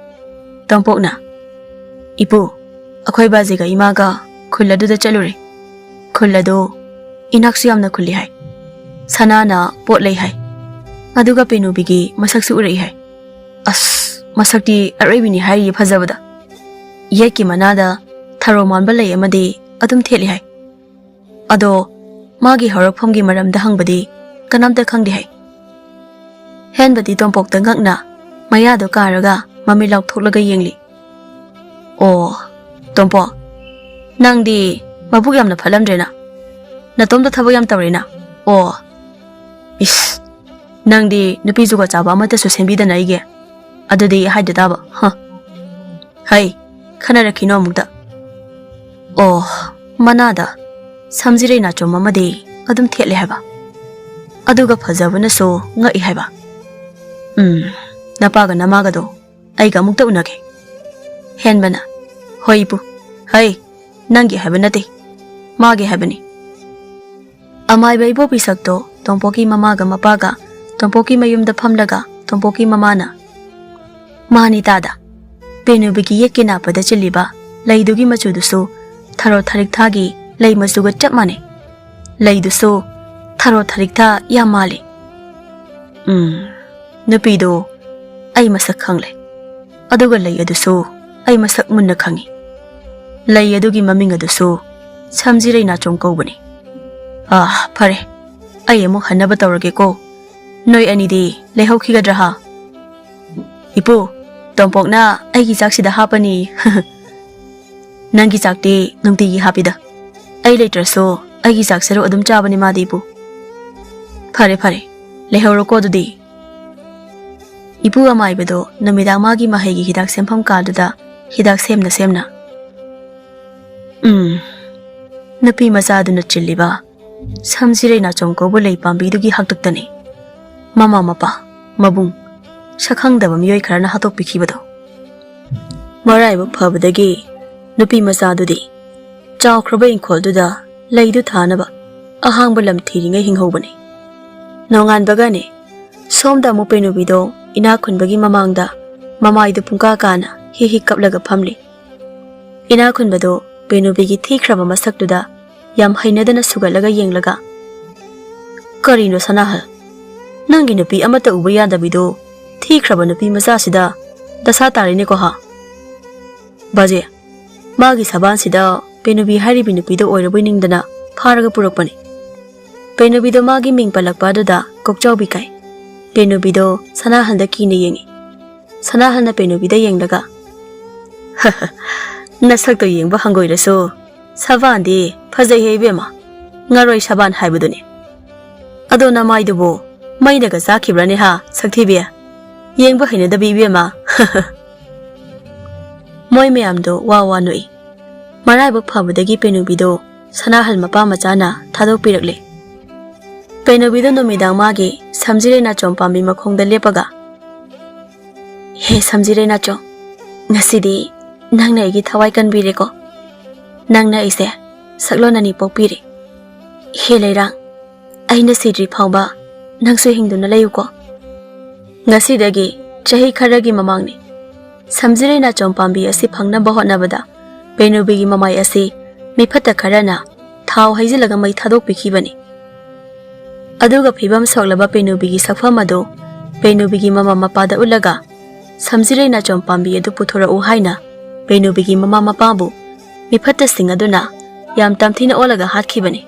ꯇꯣꯝꯄꯣꯛꯅ, "ꯏꯄꯨ, ꯑꯩꯈꯣꯏ ꯕꯥꯖꯤꯒ ꯏꯃꯥꯒ ꯈꯨꯜ ꯑꯗꯨꯗ ꯆꯠꯂꯨꯔꯦ꯫ ꯈꯨꯜ ꯑꯗꯨ ꯏꯅꯥꯛꯁꯨ ꯌꯥꯝꯅ ꯈꯨꯜꯂꯤ ꯍꯥꯏ꯫ ꯁꯅꯥꯅ ꯄꯣꯠ ꯂꯩ ꯍꯥꯏ꯫ ꯑꯗꯨꯒ ꯄꯦꯅꯨꯕꯤꯒꯤ ꯃꯁꯛꯁꯨ ꯎꯔꯛꯏ ꯍꯥꯏ꯫ ꯑꯁ, ꯃꯁꯛꯇꯤ ꯑꯔꯣꯏꯕꯤꯅꯤ ꯍꯥꯏꯔꯤꯌꯦ ꯐꯖꯕꯗ꯫ ꯌꯦꯠꯀꯤ ꯃꯅꯥꯗ ꯊꯔꯣ ꯃꯥꯟꯕ ꯂꯩ ꯑꯃꯗꯤ ꯑꯗꯨꯝ ꯊꯦꯠꯂꯤ ꯍꯥꯏ꯫ ꯑꯗꯣ ꯃꯥꯒꯤ ꯍꯧꯔꯛꯐꯝꯒꯤ ꯃꯔꯝꯗ ꯍꯪꯕꯗꯤ ꯀꯅꯥꯝꯇ ꯈꯪꯗꯦ ꯍꯥꯏ꯫" ꯍꯦꯟꯕꯗꯤ ꯇꯣꯝꯄꯣꯛꯇ ꯉꯛꯅ ꯃꯌꯥꯗꯣ ꯀꯥꯔꯒ ꯃꯃꯤꯠ ꯂꯥꯎꯊꯣꯛꯂꯒ ꯌꯦꯡꯂꯤ꯫ "ꯑꯣ, ꯇꯣꯝꯄꯣꯛ, ꯅꯪꯗꯤ ꯃꯕꯨꯛ ꯌꯥꯝꯅ ꯐꯠꯂꯝꯗ꯭ꯔꯦꯅ꯫ ꯅꯇꯣꯝꯇ ꯊꯕꯛ ꯌꯥꯝ ꯇꯧꯔꯦꯅ꯫ ꯑꯣ, ꯏꯁ, ꯅꯪꯗꯤ ꯅꯨꯄꯤ ꯖꯨꯒꯣꯠ ꯆꯥꯕ ꯑꯃꯠꯇꯁꯨ ꯁꯦꯝꯕꯤꯗꯅ ꯑꯩꯒꯤ꯫ ꯑꯗꯨꯗꯤ ꯍꯥꯏꯗ ꯇꯥꯕ, ꯍ꯫ ꯍꯩ, ꯈꯟꯅꯔꯛꯈꯤꯅꯣ ꯑꯃꯨꯛꯇ꯫ ꯑꯣ, ꯃꯅꯥꯗ ꯁꯝꯖꯤꯔꯩ ꯅꯥꯆꯣꯝ ꯑꯃꯗꯤ ꯑꯗꯨꯝ ꯊꯦꯠꯂꯦ ꯍꯥꯏꯕ꯫ ꯑꯗꯨꯒ ꯐꯖꯕꯅꯁꯨ ꯉꯛꯏ ꯍꯥꯏꯕ꯫ ꯎꯝ, ꯅꯄꯥꯒ ꯅꯃꯥꯒꯗꯣ ꯑꯩꯒ ꯑꯃꯨꯛꯇ ꯎꯅꯒꯦ꯫" ꯍꯦꯟꯕꯅ, "ꯍꯣꯏ ꯏꯄꯨ, ꯍꯩ, ꯅꯪꯒꯤ ꯍꯥꯏꯕ ꯅꯠꯇꯦ, ꯃꯥꯒꯤ ꯍꯥꯏꯕꯅꯤ꯫" ꯑꯃꯥꯏꯕ ꯏꯕꯣꯕꯤ ꯁꯛꯇꯣ ꯇꯣꯝꯄꯣꯛꯀꯤ ꯃꯃꯥꯒ ꯃꯄꯥꯒ ꯇꯣꯝꯄꯣꯛꯀꯤ ꯃꯌꯨꯝꯗ ꯐꯝꯂꯒ ꯇꯣꯝꯄꯣꯛꯀꯤ ꯃꯃꯥꯅ, ꯃꯥꯅꯤ ꯇꯥꯗ, ꯄꯦꯅꯨꯕꯤꯒꯤ ꯌꯦꯠꯀꯤ ꯅꯥꯞꯄꯗ ꯆꯤꯜꯂꯤꯕ ꯂꯩꯗꯨꯒꯤ ꯃꯆꯨꯗꯨꯁꯨ ꯊꯔꯣ ꯊꯔꯤꯛꯊꯥꯒꯤ ꯂꯩ ꯃꯆꯨꯒ ꯆꯞ ꯃꯥꯟꯅꯩ꯫ ꯂꯩꯗꯨꯁꯨ ꯊꯔꯣ ꯊꯔꯤꯛꯊꯥ ꯌꯥꯝ ꯃꯥꯜꯂꯤ꯫ ꯎꯝ, ꯅꯨꯄꯤꯗꯣ ꯑꯩ ꯃꯁꯛ ꯈꯪꯂꯦ꯫ ꯑꯗꯨꯒ ꯂꯩ ꯑꯗꯨꯁꯨ ꯑꯩ ꯃꯁꯛ ꯃꯨꯟꯅ ꯈꯪꯏ꯫ ꯂꯩ ꯑꯗꯨꯒꯤ ꯃꯃꯤꯡ ꯑꯗꯨꯁꯨ ꯁꯝꯖꯤꯔꯩ ꯅꯥꯆꯣꯝ ꯀꯧꯕꯅꯤ꯫ ꯑꯥ, ꯐꯔꯦ, ꯑꯩ ꯑꯃꯨꯛ ꯍꯟꯅꯕ ꯇꯧꯔꯒꯦꯀꯣ꯫ ꯅꯣꯏ ꯑꯅꯤꯗꯤ ꯂꯩꯍꯧꯈꯤꯒꯗ꯭ꯔꯥ ꯍꯥ? ꯏꯄꯨ, ꯇꯣꯝꯄꯣꯛꯅ ꯑꯩꯒꯤ ꯆꯥꯛꯁꯤꯗ ꯍꯥꯞꯄꯅꯤ꯫ ꯅꯪꯒꯤ ꯆꯥꯛꯇꯤ ꯅꯨꯡꯇꯤꯒꯤ ꯍꯥꯞꯄꯤꯗ꯫ ꯑꯩ ꯂꯩꯇ꯭ꯔꯁꯨ ꯑꯩꯒꯤ ꯆꯥꯛ ꯁꯔꯨꯛ ꯑꯗꯨꯝ ꯆꯥꯕꯅꯤ ꯃꯥꯗꯤ, ꯏꯄꯨ꯫ ꯐꯔꯦ, ꯐꯔꯦ, ꯂꯩꯍꯧꯔꯣꯀꯣ ꯑꯗꯨꯗꯤ꯫ ꯏꯄꯨ ꯑꯃꯥꯏꯕꯗꯣ ꯅꯨꯃꯤꯗꯥꯡ ꯃꯥꯒꯤ ꯃꯍꯩꯒꯤ ꯍꯤꯗꯥꯛ ꯁꯦꯝꯐꯝ ꯀꯥꯗꯨꯗ ꯍꯤꯗꯥꯛ ꯁꯦꯝꯅ ꯁꯦꯝꯅ, ꯎꯝ, ꯅꯨꯄꯤ ꯃꯆꯥꯗꯨꯅ ꯆꯤꯜꯂꯤꯕ ꯁꯝꯖꯤꯔꯩ ꯅꯥꯆꯣꯝ ꯀꯧꯕ ꯂꯩ ꯄꯥꯝꯕꯤꯗꯨꯒꯤ ꯍꯥꯛꯇꯛꯇꯅꯤ ꯃꯃꯥ ꯃꯄꯥ, ꯃꯕꯨꯡ, ꯁꯛꯈꯪꯗꯕ ꯃꯤꯑꯣꯏ ꯈꯔꯅ ꯍꯥꯠꯇꯣꯛꯄꯤꯈꯤꯕꯗꯣ꯫ ꯃꯔꯥꯏꯕꯛ ꯐꯕꯗꯒꯤ ꯅꯨꯄꯤ ꯃꯆꯥꯗꯨꯗꯤ ꯆꯥꯎꯈ꯭ꯔꯕ ꯏꯪꯈꯣꯜꯗꯨꯗ ꯂꯩꯗꯨ ꯊꯥꯅꯕ ꯑꯍꯥꯡꯕ ꯂꯝ ꯊꯤꯔꯤꯉꯩ ꯍꯤꯡꯍꯧꯕꯅꯤ꯫ ꯅꯣꯡꯉꯥꯟꯕꯒꯅꯤ ꯁꯣꯝꯗ ꯑꯃꯨꯛ ꯄꯦꯅꯨꯕꯤꯗꯣ ꯏꯅꯥꯛ ꯈꯨꯟꯕꯒꯤ ꯃꯃꯥꯡꯗ ꯃꯃꯥꯏꯗꯨ ꯄꯨꯡꯀꯥ ꯀꯥꯅ ꯍꯤ ꯍꯤ ꯀꯞꯂꯒ ꯐꯝꯂꯤ꯫ ꯏꯅꯥꯛ ꯈꯨꯟꯕꯗꯣ ꯄꯦꯅꯨꯕꯤꯒꯤ ꯊꯤꯈ꯭ꯔꯕ ꯃꯁꯛꯇꯨꯗ ꯌꯥꯝ ꯍꯩꯅꯗꯅ ꯁꯨꯒꯠꯂꯒ ꯌꯦꯡꯂꯒ, "ꯀꯔꯤꯅꯣ ꯁꯅꯥꯍꯜ? ꯅꯪꯒꯤ ꯅꯨꯄꯤ ꯑꯃꯠꯇ ꯎꯕ ꯌꯥꯗꯕꯤꯗꯣ ꯊꯤꯈ꯭ꯔꯕ ꯅꯨꯄꯤ ꯃꯆꯥꯁꯤꯗ ꯗꯁꯥ ꯇꯥꯔꯦꯅꯦꯀꯣ ꯍꯥ?" ꯕꯥꯖꯦ, ꯃꯥꯒꯤ ꯁꯕꯥꯟꯁꯤꯗ ꯄꯦꯅꯨꯕꯤ ꯍꯥꯏꯔꯤꯕꯤ ꯅꯨꯄꯤꯗꯣ ꯑꯣꯏꯔꯕꯣꯏ ꯅꯤꯡꯗꯅ ꯐꯥꯔꯒ ꯄꯨꯔꯛꯄꯅꯤ꯫ ꯄꯦꯅꯨꯕꯤꯗꯣ ꯃꯥꯒꯤ ꯃꯤꯡ ꯄꯜꯂꯛꯄ ꯑꯗꯨꯗ ꯀꯣꯛꯆꯥꯎꯕꯤ ꯀꯥꯏ꯫ ꯄꯦꯅꯨꯕꯤꯗꯣ ꯁꯅꯥꯍꯜꯗ ꯀꯤꯅ ꯌꯦꯡꯉꯤ꯫ ꯁꯅꯥꯍꯜꯅ ꯄꯦꯅꯨꯕꯤꯗ ꯌꯦꯡꯂꯒ, "ꯅꯁꯛꯇꯣ ꯌꯦꯡꯕ ꯍꯪꯒꯣꯏꯔꯁꯨ, ꯁꯕꯥꯟꯗꯤ ꯐꯖꯩꯍꯦ ꯏꯕꯦꯝꯃ, ꯉꯔꯣꯏ ꯁꯕꯥꯟ ꯍꯥꯏꯕꯗꯨꯅꯤ꯫ ꯑꯗꯣ ꯅꯃꯥꯏꯗꯨꯕꯨ ꯃꯩꯅꯒ ꯆꯥꯈꯤꯕ꯭ꯔꯅꯦ ꯍꯥ, ꯁꯛꯊꯤꯕꯤ? ꯌꯦꯡꯕ ꯍꯩꯅꯗꯕꯤ ꯏꯕꯦꯝꯃ꯫" ꯃꯣꯏ ꯃꯌꯥꯝꯗꯣ ꯋꯥ ꯋꯥ ꯅꯣꯛꯏ꯫ ꯃꯔꯥꯏꯕꯛ ꯐꯕꯗꯒꯤ ꯄꯦꯅꯨꯕꯤꯗꯣ ꯁꯅꯥꯍꯜ ꯃꯄꯥ ꯃꯆꯥꯅ ꯊꯥꯗꯣꯛꯄꯤꯔꯛꯂꯦ꯫ ꯄꯦꯅꯨꯕꯤꯗꯣ ꯅꯨꯃꯤꯗꯥꯡ ꯃꯥꯒꯤ ꯁꯝꯖꯤꯔꯩ ꯅꯥꯆꯣꯝ ꯄꯥꯝꯕꯤ ꯃꯈꯣꯡꯗ ꯂꯦꯞꯄꯒ, "ꯍꯦ ꯁꯝꯖꯤꯔꯩ ꯅꯥꯆꯣꯝ, ꯉꯁꯤꯗꯤ ꯅꯪꯅ ꯑꯩꯒꯤ ꯊꯋꯥꯏ ꯀꯟꯕꯤꯔꯦꯀꯣ꯫ ꯅꯪꯅ ꯑꯩꯁꯦ ꯁꯛꯂꯣꯟ ꯑꯅꯤ ꯄꯣꯛꯄꯤꯔꯦ꯫ ꯍꯦ ꯂꯩꯔꯥꯡ, ꯑꯩꯅ ꯁꯤꯗ꯭ꯔꯤ ꯐꯥꯎꯕ ꯅꯪꯁꯨ ꯍꯤꯡꯗꯨꯅ ꯂꯩꯌꯨꯀꯣ꯫ ꯉꯁꯤꯗꯒꯤ ꯆꯍꯤ ꯈꯔꯒꯤ ꯃꯃꯥꯡꯅꯤ꯫ ꯁꯝꯖꯤꯔꯩ ꯅꯥꯆꯣꯝ ꯄꯥꯝꯕꯤ ꯑꯁꯤ ꯐꯪꯅꯕ ꯍꯣꯠꯅꯕꯗ ꯄꯦꯅꯨꯕꯤꯒꯤ ꯃꯃꯥꯏ ꯑꯁꯤ ꯃꯤꯐꯠꯇ ꯈꯔꯅ ꯊꯥꯎ ꯍꯩꯖꯤꯜꯂꯒ ꯃꯩ ꯊꯥꯗꯣꯛꯄꯤꯈꯤꯕꯅꯤ꯫ ꯑꯗꯨꯒ ꯐꯤꯕꯝ ꯁꯣꯛꯂꯕ ꯄꯦꯅꯨꯕꯤꯒꯤ ꯁꯛꯐꯝ ꯑꯗꯨ ꯄꯦꯅꯨꯕꯤꯒꯤ ꯃꯃꯥ ꯃꯄꯥꯗ ꯎꯠꯂꯒ ꯁꯝꯖꯤꯔꯩ ꯅꯥꯆꯣꯝ ꯄꯥꯝꯕꯤ ꯑꯗꯨ ꯄꯨꯊꯣꯔꯛꯎ ꯍꯥꯏꯅ ꯄꯦꯅꯨꯕꯤꯒꯤ ꯃꯃꯥ ꯃꯄꯥꯕꯨ ꯃꯤꯐꯠꯇꯁꯤꯡ ꯑꯗꯨꯅ ꯌꯥꯝ ꯇꯝꯊꯤꯅ ꯑꯣꯜꯂꯒ ꯍꯥꯠꯈꯤꯕꯅꯤ꯫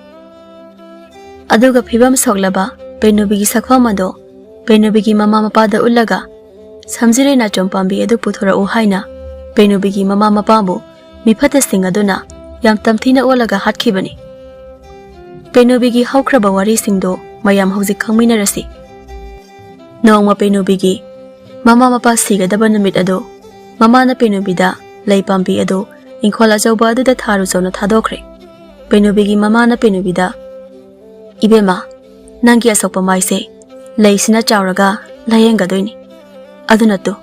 ꯑꯗꯨꯒ ꯐꯤꯕꯝ ꯁꯣꯛꯂꯕ ꯄꯦꯅꯨꯕꯤꯒꯤ ꯁꯛꯐꯝ ꯑꯗꯨ ꯄꯦꯅꯨꯕꯤꯒꯤ ꯃꯃꯥ ꯃꯄꯥꯗ ꯎꯠꯂꯒ ꯁꯝꯖꯤꯔꯩ ꯅꯥꯆꯣꯝ ꯄꯥꯝꯕꯤ ꯑꯗꯨ ꯄꯨꯊꯣꯔꯛꯎ ꯍꯥꯏꯅ ꯄꯦꯅꯨꯕꯤꯒꯤ ꯃꯃꯥ ꯃꯄꯥꯕꯨ ꯃꯤꯐꯠꯇꯁꯤꯡ ꯑꯗꯨꯅ ꯌꯥꯝ ꯇꯝꯊꯤꯅ ꯑꯣꯜꯂꯒ ꯍꯥꯠꯈꯤꯕꯅꯤ꯫ ꯄꯦꯅꯨꯕꯤꯒꯤ ꯍꯧꯈ꯭ꯔꯕ ꯋꯥꯔꯤꯁꯤꯡꯗꯨ ꯃꯌꯥꯝ ꯍꯧꯖꯤꯛ ꯈꯪꯃꯤꯟꯅꯔꯁꯤ꯫ ꯅꯣꯡꯃ ꯄꯦꯅꯨꯕꯤꯒꯤ ꯃꯃꯥ ꯃꯄꯥ ꯁꯤꯒꯗꯕ ꯅꯨꯃꯤꯠ ꯑꯗꯨ ꯃꯃꯥꯅ ꯄꯦꯅꯨꯕꯤꯗ ꯂꯩ ꯄꯥꯝꯕꯤ ꯑꯗꯨ ꯏꯪꯈꯣꯜ ꯑꯆꯧꯕ ꯑꯗꯨꯗ ꯊꯥꯔꯨ ꯆꯣꯅ ꯊꯥꯗꯣꯛꯈ꯭ꯔꯦ꯫ ꯄꯦꯅꯨꯕꯤꯒꯤ ꯃꯃꯥꯅ ꯄꯦꯅꯨꯕꯤꯗ, "ꯏꯕꯦꯝꯃ, ꯅꯪꯒꯤ ꯑꯁꯣꯛꯄ ꯃꯥꯏꯁꯦ ꯂꯩꯁꯤꯅ ꯆꯥꯎꯔꯒ ꯂꯥꯌꯦꯡꯒꯗꯣꯏꯅꯤ꯫ ꯑꯗꯨꯅ ꯇꯨ,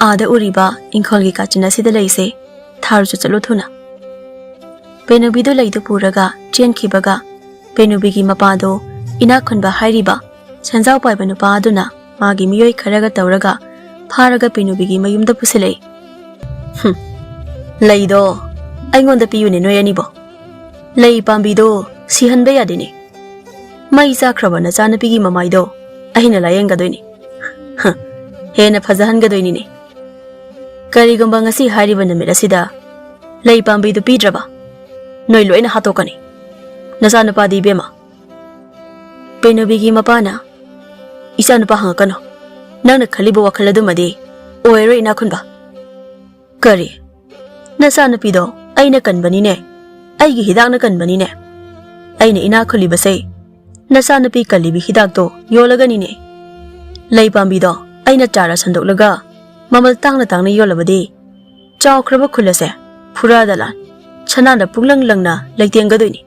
ꯑꯥꯗ ꯎꯔꯤꯕ ꯏꯪꯈꯣꯜꯒꯤ ꯀꯥꯆꯤꯟ ꯑꯁꯤꯗ ꯂꯩꯁꯦ ꯊꯥꯔꯨ ꯆꯣ ꯆꯠꯂꯨ ꯊꯨꯅ꯫" ꯄꯦꯅꯨꯕꯤꯗꯨ ꯂꯩꯗꯨ ꯄꯨꯔꯒ ꯆꯦꯟꯈꯤꯕꯒ ꯄꯦꯅꯨꯕꯤꯒꯤ ꯃꯄꯥꯗꯣ ꯏꯅꯥꯛ ꯈꯨꯟꯕ ꯍꯥꯏꯔꯤꯕ ꯁꯦꯟꯖꯥꯎ ꯄꯥꯏꯕ ꯅꯨꯄꯥ ꯑꯗꯨꯅ ꯃꯥꯒꯤ ꯃꯤꯑꯣꯏ ꯈꯔꯒ ꯇꯧꯔꯒ ꯐꯥꯔꯒ ꯄꯦꯅꯨꯕꯤꯒꯤ ꯃꯌꯨꯝꯗ ꯄꯨꯁꯤꯜꯂꯛꯏ꯫ "ꯍꯨꯝ, ꯂꯩꯗꯣ ꯑꯩꯉꯣꯟꯗ ꯄꯤꯌꯨꯅꯦ ꯅꯣꯏ ꯑꯅꯤꯕꯣ꯫ ꯂꯩ ꯄꯥꯝꯕꯤꯗꯣ ꯁꯤꯍꯟꯕ ꯌꯥꯗꯦꯅꯦ꯫ ꯃꯩ ꯆꯥꯛꯈ꯭ꯔꯕ ꯅꯆꯥꯅꯨꯄꯤꯒꯤ ꯃꯃꯥꯏꯗꯣ ꯑꯩꯅ ꯂꯥꯌꯦꯡꯒꯗꯣꯏꯅꯤ꯫ ꯍ, ꯍꯦꯟꯅ ꯐꯖꯍꯟꯒꯗꯣꯏꯅꯤꯅꯦ꯫ ꯀꯔꯤꯒꯨꯝꯕ ꯉꯁꯤ ꯍꯥꯏꯔꯤꯕ ꯅꯨꯃꯤꯠ ꯑꯁꯤꯗ ꯂꯩ ꯄꯥꯝꯕꯤꯗꯨ ꯄꯤꯗ꯭ꯔꯕ ꯅꯣꯏ ꯂꯣꯏꯅ ꯍꯥꯠꯇꯣꯛꯀꯅꯤ꯫ ꯅꯆꯥꯅꯨꯄꯥꯗꯤ ꯏꯕꯦꯝꯃ꯫" ꯄꯦꯅꯨꯕꯤꯒꯤ ꯃꯄꯥꯅ, "ꯏꯆꯥꯅꯨꯄꯥ ꯍꯪꯉꯛꯀꯅꯨ꯫ ꯅꯪꯅ ꯈꯜꯂꯤꯕ ꯋꯥꯈꯜ ꯑꯗꯨꯃꯗꯤ ꯑꯣꯏꯔꯔꯣꯏ ꯏꯅꯥꯛꯈꯨꯟꯕ꯫" "ꯀꯔꯤ? ꯅꯆꯥꯅꯨꯄꯤꯗꯣ ꯑꯩꯅ ꯀꯟꯕꯅꯤꯅꯦ꯫ ꯑꯩꯒꯤ ꯍꯤꯗꯥꯛꯅ ꯀꯟꯕꯅꯤꯅꯦ꯫ ꯑꯩꯅ ꯏꯅꯥꯛ ꯈꯨꯜꯂꯤꯕꯁꯦ ꯅꯆꯥꯅꯨꯄꯤ ꯀꯜꯂꯤꯕꯤ ꯍꯤꯗꯥꯛꯇꯣ ꯌꯣꯜꯂꯒꯅꯤꯅꯦ꯫ ꯂꯩ ꯄꯥꯝꯕꯤꯗꯣ ꯑꯩꯅ ꯆꯥꯔ ꯁꯟꯗꯣꯛꯂꯒ ꯃꯃꯜ ꯇꯥꯡꯅ ꯇꯥꯡꯅ ꯌꯣꯜꯂꯕꯗꯤ ꯆꯥꯎꯈ꯭ꯔꯕ ꯈꯨꯜ ꯑꯁꯦ ꯐꯨꯔꯥ ꯗꯂꯥꯟ ꯁꯅꯥꯅ ꯄꯨꯡꯂꯪ ꯂꯪꯅ ꯂꯩꯇꯦꯡꯒꯗꯣꯏꯅꯤ꯫"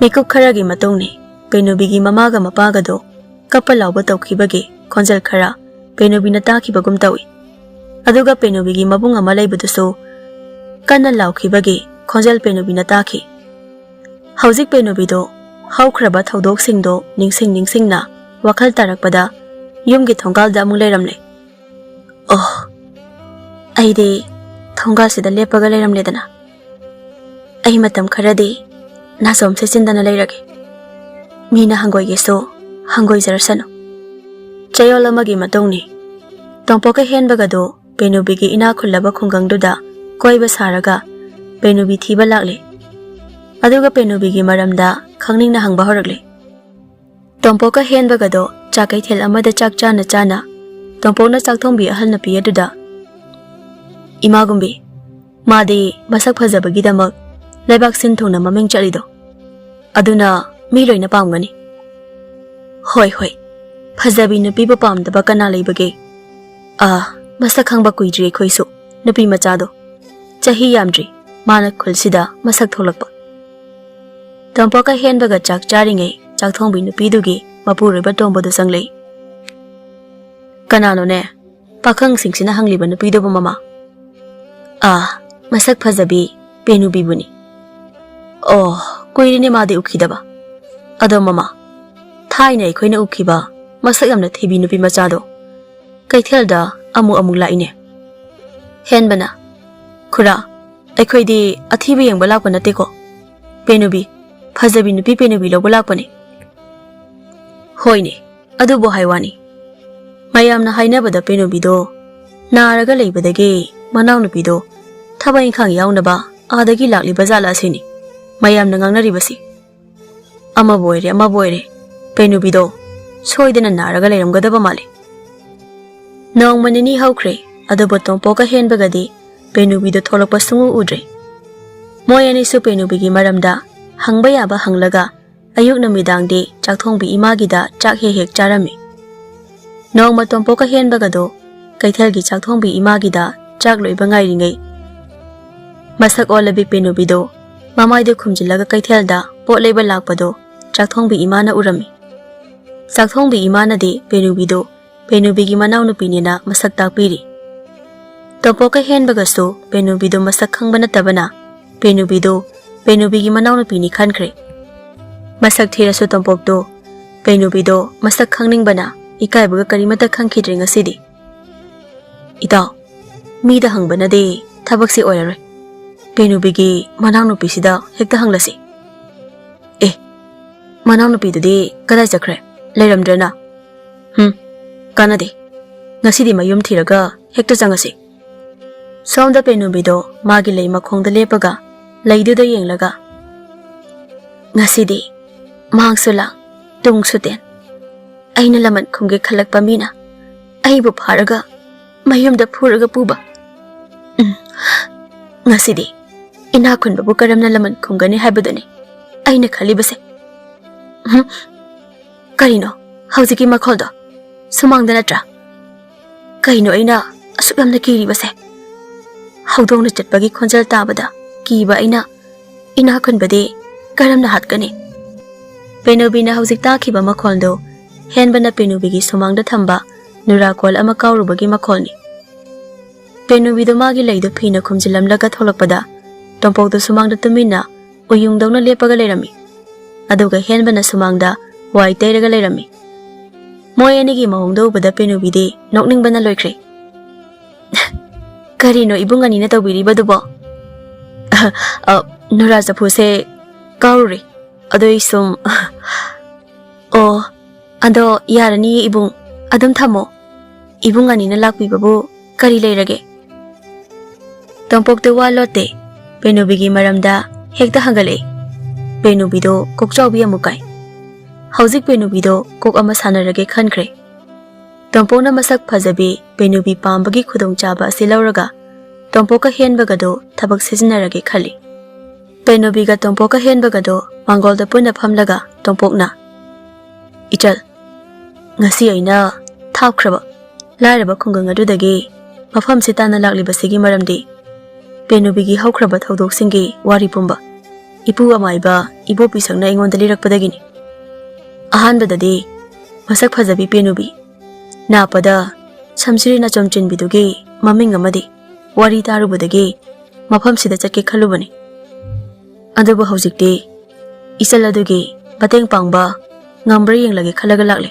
ꯃꯤꯀꯨꯞ ꯈꯔꯒꯤ ꯃꯇꯨꯡꯅꯤ ꯄꯦꯅꯨꯕꯤꯒꯤ ꯃꯃꯥꯒ ꯃꯄꯥꯒꯗꯣ ꯀꯞꯄ ꯂꯥꯎꯕ ꯇꯧꯈꯤꯕꯒꯤ ꯈꯣꯟꯖꯦꯜ ꯈꯔ ꯄꯦꯅꯨꯕꯤꯅ ꯇꯥꯈꯤꯕꯒꯨꯝ ꯇꯧꯏ꯫ ꯑꯗꯨꯒ ꯄꯦꯅꯨꯕꯤꯒꯤ ꯃꯕꯨꯡ ꯑꯃ ꯂꯩꯕꯗꯨꯁꯨ ꯀꯟꯅ ꯂꯥꯎꯈꯤꯕꯒꯤ ꯈꯣꯟꯖꯦꯜ ꯄꯦꯅꯨꯕꯤꯅ ꯇꯥꯈꯤ꯫ ꯍꯧꯖꯤꯛ ꯄꯦꯅꯨꯕꯤꯗꯣ ꯍꯧꯈ꯭ꯔꯕ ꯊꯧꯗꯣꯛꯁꯤꯡꯗꯣ ꯅꯤꯡꯁꯤꯡ ꯅꯤꯡꯁꯤꯡꯅ ꯋꯥꯈꯜ ꯇꯥꯔꯛꯄꯗ ꯌꯨꯝꯒꯤ ꯊꯣꯡꯒꯥꯜꯗ ꯑꯃꯨꯛ ꯂꯩꯔꯝꯂꯦ꯫ ꯑꯣ, ꯑꯩꯗꯤ ꯊꯣꯡꯒꯥꯜꯁꯤꯗ ꯂꯦꯞꯄꯒ ꯂꯩꯔꯝꯂꯦꯗꯅ꯫ ꯑꯩ ꯃꯇꯝ ꯈꯔꯗꯤ ꯅꯥꯆꯣꯝ ꯁꯦꯠꯆꯤꯟꯗꯅ ꯂꯩꯔꯒꯦ꯫ ꯃꯤꯅ ꯍꯪꯒꯣꯏꯒꯦꯁꯨ ꯍꯪꯒꯣꯏꯖꯔꯁꯅꯨ꯫ ꯆꯌꯣꯜ ꯑꯃꯒꯤ ꯃꯇꯨꯡꯅꯤ꯫ ꯇꯣꯝꯄꯣꯛꯀ ꯍꯦꯟꯕꯒꯗꯨ ꯄꯦꯅꯨꯕꯤꯒꯤ ꯏꯅꯥꯛ ꯈꯨꯜꯂꯕ ꯈꯨꯡꯒꯪꯗꯨꯗ ꯀꯣꯏꯕ ꯁꯥꯔꯒ ꯄꯦꯅꯨꯕꯤ ꯊꯤꯕ ꯂꯥꯛꯂꯦ꯫ ꯑꯗꯨꯒ ꯄꯦꯅꯨꯕꯤꯒꯤ ꯃꯔꯝꯗ ꯈꯪꯅꯤꯡꯅ ꯍꯪꯕ ꯍꯧꯔꯛꯂꯦ꯫ ꯇꯣꯝꯄꯣꯛꯀ ꯍꯦꯟꯕꯒꯗꯣ ꯆꯥꯛ ꯀꯩꯊꯦꯜ ꯑꯃꯗ ꯆꯥꯛ ꯆꯥꯅ ꯆꯥꯅ ꯇꯣꯝꯄꯣꯛꯅ ꯆꯥꯛ ꯊꯣꯡꯕꯤ ꯑꯍꯜ ꯅꯨꯄꯤ ꯑꯗꯨꯗ, "ꯏꯃꯥꯒꯨꯝꯕꯤ, ꯃꯥꯗꯤ ꯃꯁꯛ ꯐꯖꯕꯒꯤꯗꯃꯛ ꯂꯩꯕꯥꯛ ꯁꯤꯟ ꯊꯨꯡꯅ ꯃꯃꯤꯡ ꯆꯠꯂꯤꯗꯣ, ꯑꯗꯨꯅ ꯃꯤ ꯂꯣꯏꯅ ꯄꯥꯝꯒꯅꯤ꯫" "ꯍꯣꯏ, ꯍꯣꯏ, ꯐꯖꯕꯤ ꯅꯨꯄꯤꯕꯨ ꯄꯥꯝꯗꯕ ꯀꯅꯥ ꯂꯩꯕꯒꯦ? ꯑꯥ, ꯃꯁꯛ ꯈꯪꯕ ꯀꯨꯏꯗ꯭ꯔꯤ ꯑꯩꯈꯣꯏꯁꯨ ꯅꯨꯄꯤ ꯃꯆꯥꯗꯣ꯫ ꯆꯍꯤ ꯌꯥꯝꯗ꯭ꯔꯤ ꯃꯥꯅ ꯈꯨꯜꯁꯤꯗ ꯃꯁꯛ ꯊꯣꯛꯂꯛꯄ꯫" ꯇꯣꯝꯄꯣꯛꯀ ꯍꯦꯟꯕꯒ ꯆꯥꯛ ꯆꯥꯔꯤꯉꯩ ꯆꯥꯛ ꯊꯣꯡꯕꯤ ꯅꯨꯄꯤꯗꯨꯒꯤ ꯃꯄꯨꯔꯣꯏꯕ ꯇꯣꯝꯕꯗꯨ ꯆꯪꯂꯛꯏ꯫ "ꯀꯅꯥꯅꯣꯅꯦ ꯄꯥꯈꯪꯁꯤꯡꯁꯤꯅ ꯍꯪꯂꯤꯕ ꯅꯨꯄꯤꯗꯨꯕꯨ, ꯃꯃꯥ?" "ꯑꯥ, ꯃꯁꯛ ꯐꯖꯕꯤ ꯄꯦꯅꯨꯕꯤꯕꯨꯅꯤ꯫" "ꯑꯣ, ꯀꯨꯏꯔꯦꯅꯦ ꯃꯥꯗꯤ ꯎꯈꯤꯗꯕ꯫ ꯑꯗꯣ ꯃꯃꯥ, ꯊꯥꯏꯅ ꯑꯩꯈꯣꯏꯅ ꯎꯈꯤꯕ ꯃꯁꯛ ꯌꯥꯝꯅ ꯊꯤꯕꯤ ꯅꯨꯄꯤ ꯃꯆꯥꯗꯣ ꯀꯩꯊꯦꯜꯗ ꯑꯃꯨꯛ ꯑꯃꯨꯛ ꯂꯥꯛꯏꯅꯦ꯫" ꯍꯦꯟꯕꯅ, "ꯈꯨꯔꯥ, ꯑꯩꯈꯣꯏꯗꯤ ꯑꯊꯤꯕ ꯌꯦꯡꯕ ꯂꯥꯛꯄ ꯅꯠꯇꯦꯀꯣ꯫ ꯄꯦꯅꯨꯕꯤ, ꯐꯖꯕꯤ ꯅꯨꯄꯤ ꯄꯦꯅꯨꯕꯤ ꯂꯧꯕ ꯂꯥꯛꯄꯅꯦ꯫" "ꯍꯣꯏꯅꯦ, ꯑꯗꯨꯕꯨ ꯍꯥꯏ ꯋꯥꯅꯤ꯫ ꯃꯌꯥꯝꯅ ꯍꯥꯏꯅꯕꯗ ꯄꯦꯅꯨꯕꯤꯗꯣ ꯅꯥꯔꯒ ꯂꯩꯕꯗꯒꯤ ꯃꯅꯥꯎꯅꯨꯄꯤꯗꯣ ꯊꯕꯛ ꯏꯪꯈꯥꯡ ꯌꯥꯎꯅꯕ ꯑꯥꯗꯒꯤ ꯂꯥꯛꯂꯤꯕ ꯖꯥꯠꯂ ꯑꯁꯤꯅꯤ ꯃꯌꯥꯝꯅ ꯉꯥꯡꯅꯔꯤꯕꯁꯤ꯫ ꯑꯃꯕꯨ ꯑꯣꯏꯔꯦ, ꯑꯃꯕꯨ ꯑꯣꯏꯔꯦ, ꯄꯦꯅꯨꯕꯤꯗꯣ ꯁꯣꯏꯗꯅ ꯅꯥꯔꯒ ꯂꯩꯔꯝꯒꯗꯕ ꯃꯥꯜꯂꯤ꯫" ꯅꯣꯡꯃ ꯅꯤꯅꯤ ꯍꯧꯈ꯭ꯔꯦ, ꯑꯗꯨꯕꯨ ꯇꯣꯝꯄꯣꯛꯀ ꯍꯦꯟꯕꯒꯗꯤ ꯄꯦꯅꯨꯕꯤꯗꯣ ꯊꯣꯛꯂꯛꯄ ꯁꯨꯡꯎ ꯎꯗ꯭ꯔꯦ꯫ ꯃꯣꯏ ꯑꯅꯤꯁꯨ ꯄꯦꯅꯨꯕꯤꯒꯤ ꯃꯔꯝꯗ ꯍꯪꯕ ꯌꯥꯕ ꯍꯪꯂꯒ ꯑꯌꯨꯛ ꯅꯨꯃꯤꯗꯥꯡꯗꯤ ꯆꯥꯛꯊꯣꯡꯕꯤ ꯏꯃꯥꯒꯤꯗ ꯆꯥꯛ ꯍꯦꯛ ꯍꯦꯛ ꯆꯥꯔꯝꯃꯤ꯫ ꯅꯣꯡꯃ ꯇꯣꯝꯄꯣꯛꯀ ꯍꯦꯟꯕꯒꯗꯣ ꯀꯩꯊꯦꯜꯒꯤ ꯆꯥꯛꯊꯣꯡꯕꯤ ꯏꯃꯥꯒꯤꯗ ꯆꯥꯛ ꯂꯣꯏꯕ ꯉꯥꯏꯔꯤꯉꯩ, ꯃꯁꯛ ꯑꯣꯜꯂꯕꯤ ꯄꯦꯅꯨꯕꯤꯗꯣ ꯃꯃꯥꯏꯗꯨ ꯈꯨꯝꯖꯤꯜꯂꯒ ꯀꯩꯊꯦꯜꯗ ꯄꯣꯠ ꯂꯩꯕ ꯂꯥꯛꯄꯗꯣ ꯆꯥꯛꯊꯣꯡꯕꯤ ꯏꯃꯥꯅ ꯎꯔꯝꯃꯤ꯫ ꯆꯥꯛꯊꯣꯡꯕꯤ ꯏꯃꯥꯅꯗꯤ ꯄꯦꯅꯨꯕꯤꯗꯣ ꯄꯦꯅꯨꯕꯤꯒꯤ ꯃꯅꯥꯎꯅꯨꯄꯤꯅꯦꯅ ꯃꯁꯛ ꯇꯥꯛꯄꯤꯔꯤ꯫ ꯇꯣꯝꯄꯣꯛꯀ ꯍꯦꯟꯕꯒꯁꯨ ꯄꯦꯅꯨꯕꯤꯗꯣ ꯃꯁꯛ ꯈꯪꯕ ꯅꯠꯇꯕꯅ ꯄꯦꯅꯨꯕꯤꯗꯣ ꯄꯦꯅꯨꯕꯤꯒꯤ ꯃꯅꯥꯎꯅꯨꯄꯤꯅꯤ ꯈꯟꯈ꯭ꯔꯦ꯫ ꯃꯁꯛ ꯊꯤꯔꯁꯨ ꯇꯣꯝꯄꯣꯛꯇꯣ ꯄꯦꯅꯨꯕꯤꯗꯣ ꯃꯁꯛ ꯈꯪꯅꯤꯡꯕꯅ ꯏꯀꯥꯏꯕꯒ ꯀꯔꯤꯃꯠꯇ ꯈꯪꯈꯤꯗ꯭ꯔꯦ ꯉꯁꯤꯗꯤ꯫ "ꯏꯇꯥꯎ, ꯃꯤꯗ ꯍꯪꯕꯅꯗꯤ ꯊꯕꯛꯁꯤ ꯑꯣꯏꯔꯔꯣꯏ꯫ ꯄꯦꯅꯨꯕꯤꯒꯤ ꯃꯅꯥꯎꯅꯨꯄꯤꯁꯤꯗ ꯍꯦꯛꯇ ꯍꯪꯂꯁꯤ꯫ ꯑꯦ, ꯃꯅꯥꯎꯅꯨꯄꯤꯗꯨꯗꯤ ꯀꯗꯥꯏ ꯆꯠꯈ꯭ꯔꯦ? ꯂꯩꯔꯝꯗ꯭ꯔꯦꯅ? ꯍꯨꯝ, ꯀꯥꯟꯅꯗꯦ꯫ ꯉꯁꯤꯗꯤ ꯃꯌꯨꯝ ꯊꯤꯔꯒ ꯍꯦꯛꯇ ꯆꯪꯉꯁꯤ꯫" ꯁꯣꯝꯗ ꯄꯦꯅꯨꯕꯤꯗꯣ ꯃꯥꯒꯤ ꯂꯩ ꯃꯈꯣꯡꯗ ꯂꯦꯞꯄꯒ ꯂꯩꯗꯨꯗ ꯌꯦꯡꯂꯒ, "ꯉꯁꯤꯗꯤ ꯃꯥꯡꯁꯨ ꯂꯥꯡ, ꯇꯨꯡꯁꯨ ꯇꯦꯟ꯫ ꯑꯩꯅ ꯂꯃꯟ ꯈꯨꯝꯒꯦ ꯈꯜꯂꯛꯄ ꯃꯤꯅ ꯑꯩꯕꯨ ꯐꯥꯔꯒ ꯃꯌꯨꯝꯗ ꯐꯨꯔꯒ ꯄꯨꯕ꯫ ꯎꯝ, ꯉꯁꯤꯗꯤ ꯏꯅꯥꯛ ꯈꯨꯟꯕꯕꯨ ꯀꯔꯝꯅ ꯂꯃꯟ ꯈꯨꯝꯒꯅꯤ ꯍꯥꯏꯕꯗꯨꯅꯤ ꯑꯩꯅ ꯈꯜꯂꯤꯕꯁꯦ꯫" ꯎꯝ, ꯀꯔꯤꯅꯣ ꯍꯧꯖꯤꯛꯀꯤ ꯃꯈꯣꯜꯗꯣ? ꯁꯨꯃꯥꯡꯗ ꯅꯠꯇ꯭ꯔꯥ? ꯀꯩꯅꯣ ꯑꯩꯅ ꯑꯁꯨꯛ ꯌꯥꯝꯅ ꯀꯤꯔꯤꯕꯁꯦ? ꯍꯧꯗꯣꯡꯅ ꯆꯠꯄꯒꯤ ꯈꯣꯟꯖꯦꯜ ꯇꯥꯕꯗ ꯀꯤꯕ ꯑꯩꯅ ꯏꯅꯥꯛ ꯈꯨꯟꯕꯗꯤ ꯀꯔꯝꯅ ꯍꯥꯠꯀꯅꯤ? ꯄꯦꯅꯨꯕꯤꯅ ꯍꯧꯖꯤꯛ ꯇꯥꯈꯤꯕ ꯃꯈꯣꯜꯗꯨ ꯍꯦꯟꯕꯅ ꯄꯦꯅꯨꯕꯤꯒꯤ ꯁꯨꯃꯥꯡꯗ ꯊꯝꯕ ꯅꯨꯔꯥ ꯀꯣꯜ ꯑꯃ ꯀꯥꯎꯔꯨꯕꯒꯤ ꯃꯈꯣꯜꯅꯤ꯫ ꯄꯦꯅꯨꯕꯤꯗꯨ ꯃꯥꯒꯤ ꯂꯩꯗꯨ ꯐꯤꯅ ꯈꯨꯝꯖꯤꯜꯂꯝꯂꯒ ꯊꯣꯛꯂꯛꯄꯗ ꯇꯣꯝꯄꯣꯛꯇꯨ ꯁꯨꯃꯥꯡꯗ ꯇꯨꯃꯤꯟꯅ ꯎꯌꯨꯡꯗꯧꯅ ꯂꯦꯞꯄꯒ ꯂꯩꯔꯝꯃꯤ꯫ ꯑꯗꯨꯒ ꯍꯦꯟꯕꯅ ꯁꯨꯃꯥꯡꯗ ꯋꯥꯏ ꯇꯩꯔꯒ ꯂꯩꯔꯝꯃꯤ꯫ ꯃꯣꯏ ꯑꯅꯤꯒꯤ ꯃꯑꯣꯡꯗ ꯎꯕꯗ ꯄꯦꯅꯨꯕꯤꯗꯤ ꯅꯣꯛꯅꯤꯡꯕꯅ ꯂꯣꯏꯈ꯭ꯔꯦ꯫ "ꯀꯔꯤꯅꯣ ꯏꯕꯨꯡ ꯑꯅꯤꯅ ꯇꯧꯕꯤꯔꯤꯕꯗꯨꯕꯣ?" "ꯑ, ꯅꯨꯔꯥ ꯆꯐꯨꯁꯦ ꯀꯥꯎꯔꯨꯔꯦ꯫ ꯑꯗꯨꯏ ꯁꯨꯝ꯫" "ꯑꯣ, ꯑꯗꯣ ꯌꯥꯔꯅꯤꯌꯦ ꯏꯕꯨꯡ, ꯑꯗꯨꯝ ꯊꯝꯃꯣ꯫ ꯏꯕꯨꯡ ꯑꯅꯤꯅ ꯂꯥꯛꯄꯤꯕꯕꯨ ꯀꯔꯤ ꯂꯩꯔꯒꯦ?" ꯇꯣꯝꯄꯣꯛꯇꯨ ꯋꯥ ꯂꯣꯠꯇꯦ꯫ ꯄꯦꯅꯨꯕꯤꯒꯤ ꯃꯔꯝꯗ ꯍꯦꯛꯇ ꯍꯪꯒꯠꯂꯛꯏ꯫ ꯄꯦꯅꯨꯕꯤꯗꯣ ꯀꯣꯛꯆꯥꯎꯕꯤ ꯑꯃꯨꯛ ꯀꯥꯏ꯫ ꯍꯧꯖꯤꯛ ꯄꯦꯅꯨꯕꯤꯗꯣ ꯀꯣꯛ ꯑꯃ ꯁꯥꯟꯅꯔꯒꯦ ꯈꯟꯈ꯭ꯔꯦ꯫ ꯇꯣꯝꯄꯣꯛꯅ ꯃꯁꯛ ꯐꯖꯕꯤ ꯄꯦꯅꯨꯕꯤ ꯄꯥꯝꯕꯒꯤ ꯈꯨꯗꯣꯡꯆꯥꯕ ꯑꯁꯤ ꯂꯧꯔꯒ ꯇꯣꯝꯄꯣꯛꯀ ꯍꯦꯟꯕꯒꯗꯣ ꯊꯕꯛ ꯁꯤꯖꯤꯟꯅꯔꯒꯦ ꯈꯜꯂꯤ꯫ ꯄꯦꯅꯨꯕꯤꯒ ꯇꯣꯝꯄꯣꯛꯀ ꯍꯦꯟꯕꯒꯗꯣ ꯃꯥꯡꯒꯣꯜꯗ ꯄꯨꯟꯅ ꯐꯝꯂꯒ ꯇꯣꯝꯄꯣꯛꯅ, "ꯏꯆꯜ, ꯉꯁꯤ ꯑꯩꯅ ꯊꯥꯞꯈ꯭ꯔꯕ ꯂꯥꯏꯔꯕ ꯈꯨꯡꯒꯪ ꯑꯗꯨꯗꯒꯤ ꯃꯐꯝꯁꯤ ꯇꯥꯟꯅ ꯂꯥꯛꯂꯤꯕꯁꯤꯒꯤ ꯃꯔꯝꯗꯤ ꯄꯦꯅꯨꯕꯤꯒꯤ ꯍꯧꯈ꯭ꯔꯕ ꯊꯧꯗꯣꯛꯁꯤꯡꯒꯤ ꯋꯥꯔꯤ ꯄꯨꯝꯕ ꯏꯄꯨ ꯑꯃꯥꯏꯕ ꯏꯕꯣꯄꯤꯁꯛꯅ ꯑꯩꯉꯣꯟꯗ ꯂꯤꯔꯛꯄꯗꯒꯤꯅꯤ꯫ ꯑꯍꯥꯟꯕꯗꯗꯤ ꯃꯁꯛ ꯐꯖꯕꯤ ꯄꯦꯅꯨꯕꯤ, ꯅꯥꯞꯄꯗ ꯁꯝꯁꯤꯔꯤꯅ ꯆꯣꯝꯆꯤꯟꯕꯤꯗꯨꯒꯤ ꯃꯃꯤꯡ ꯑꯃꯗꯤ ꯋꯥꯔꯤ ꯇꯥꯔꯨꯕꯗꯒꯤ ꯃꯐꯝꯁꯤꯗ ꯆꯠꯀꯦ ꯈꯜꯂꯨꯕꯅꯤ꯫ ꯑꯗꯨꯕꯨ ꯍꯧꯖꯤꯛꯇꯤ ꯏꯆꯜ ꯑꯗꯨꯒꯤ ꯃꯇꯦꯡ ꯄꯥꯡꯕ ꯉꯝꯕ꯭ꯔꯥ ꯌꯦꯡꯂꯒꯦ ꯈꯜꯂꯒ ꯂꯥꯛꯂꯦ꯫"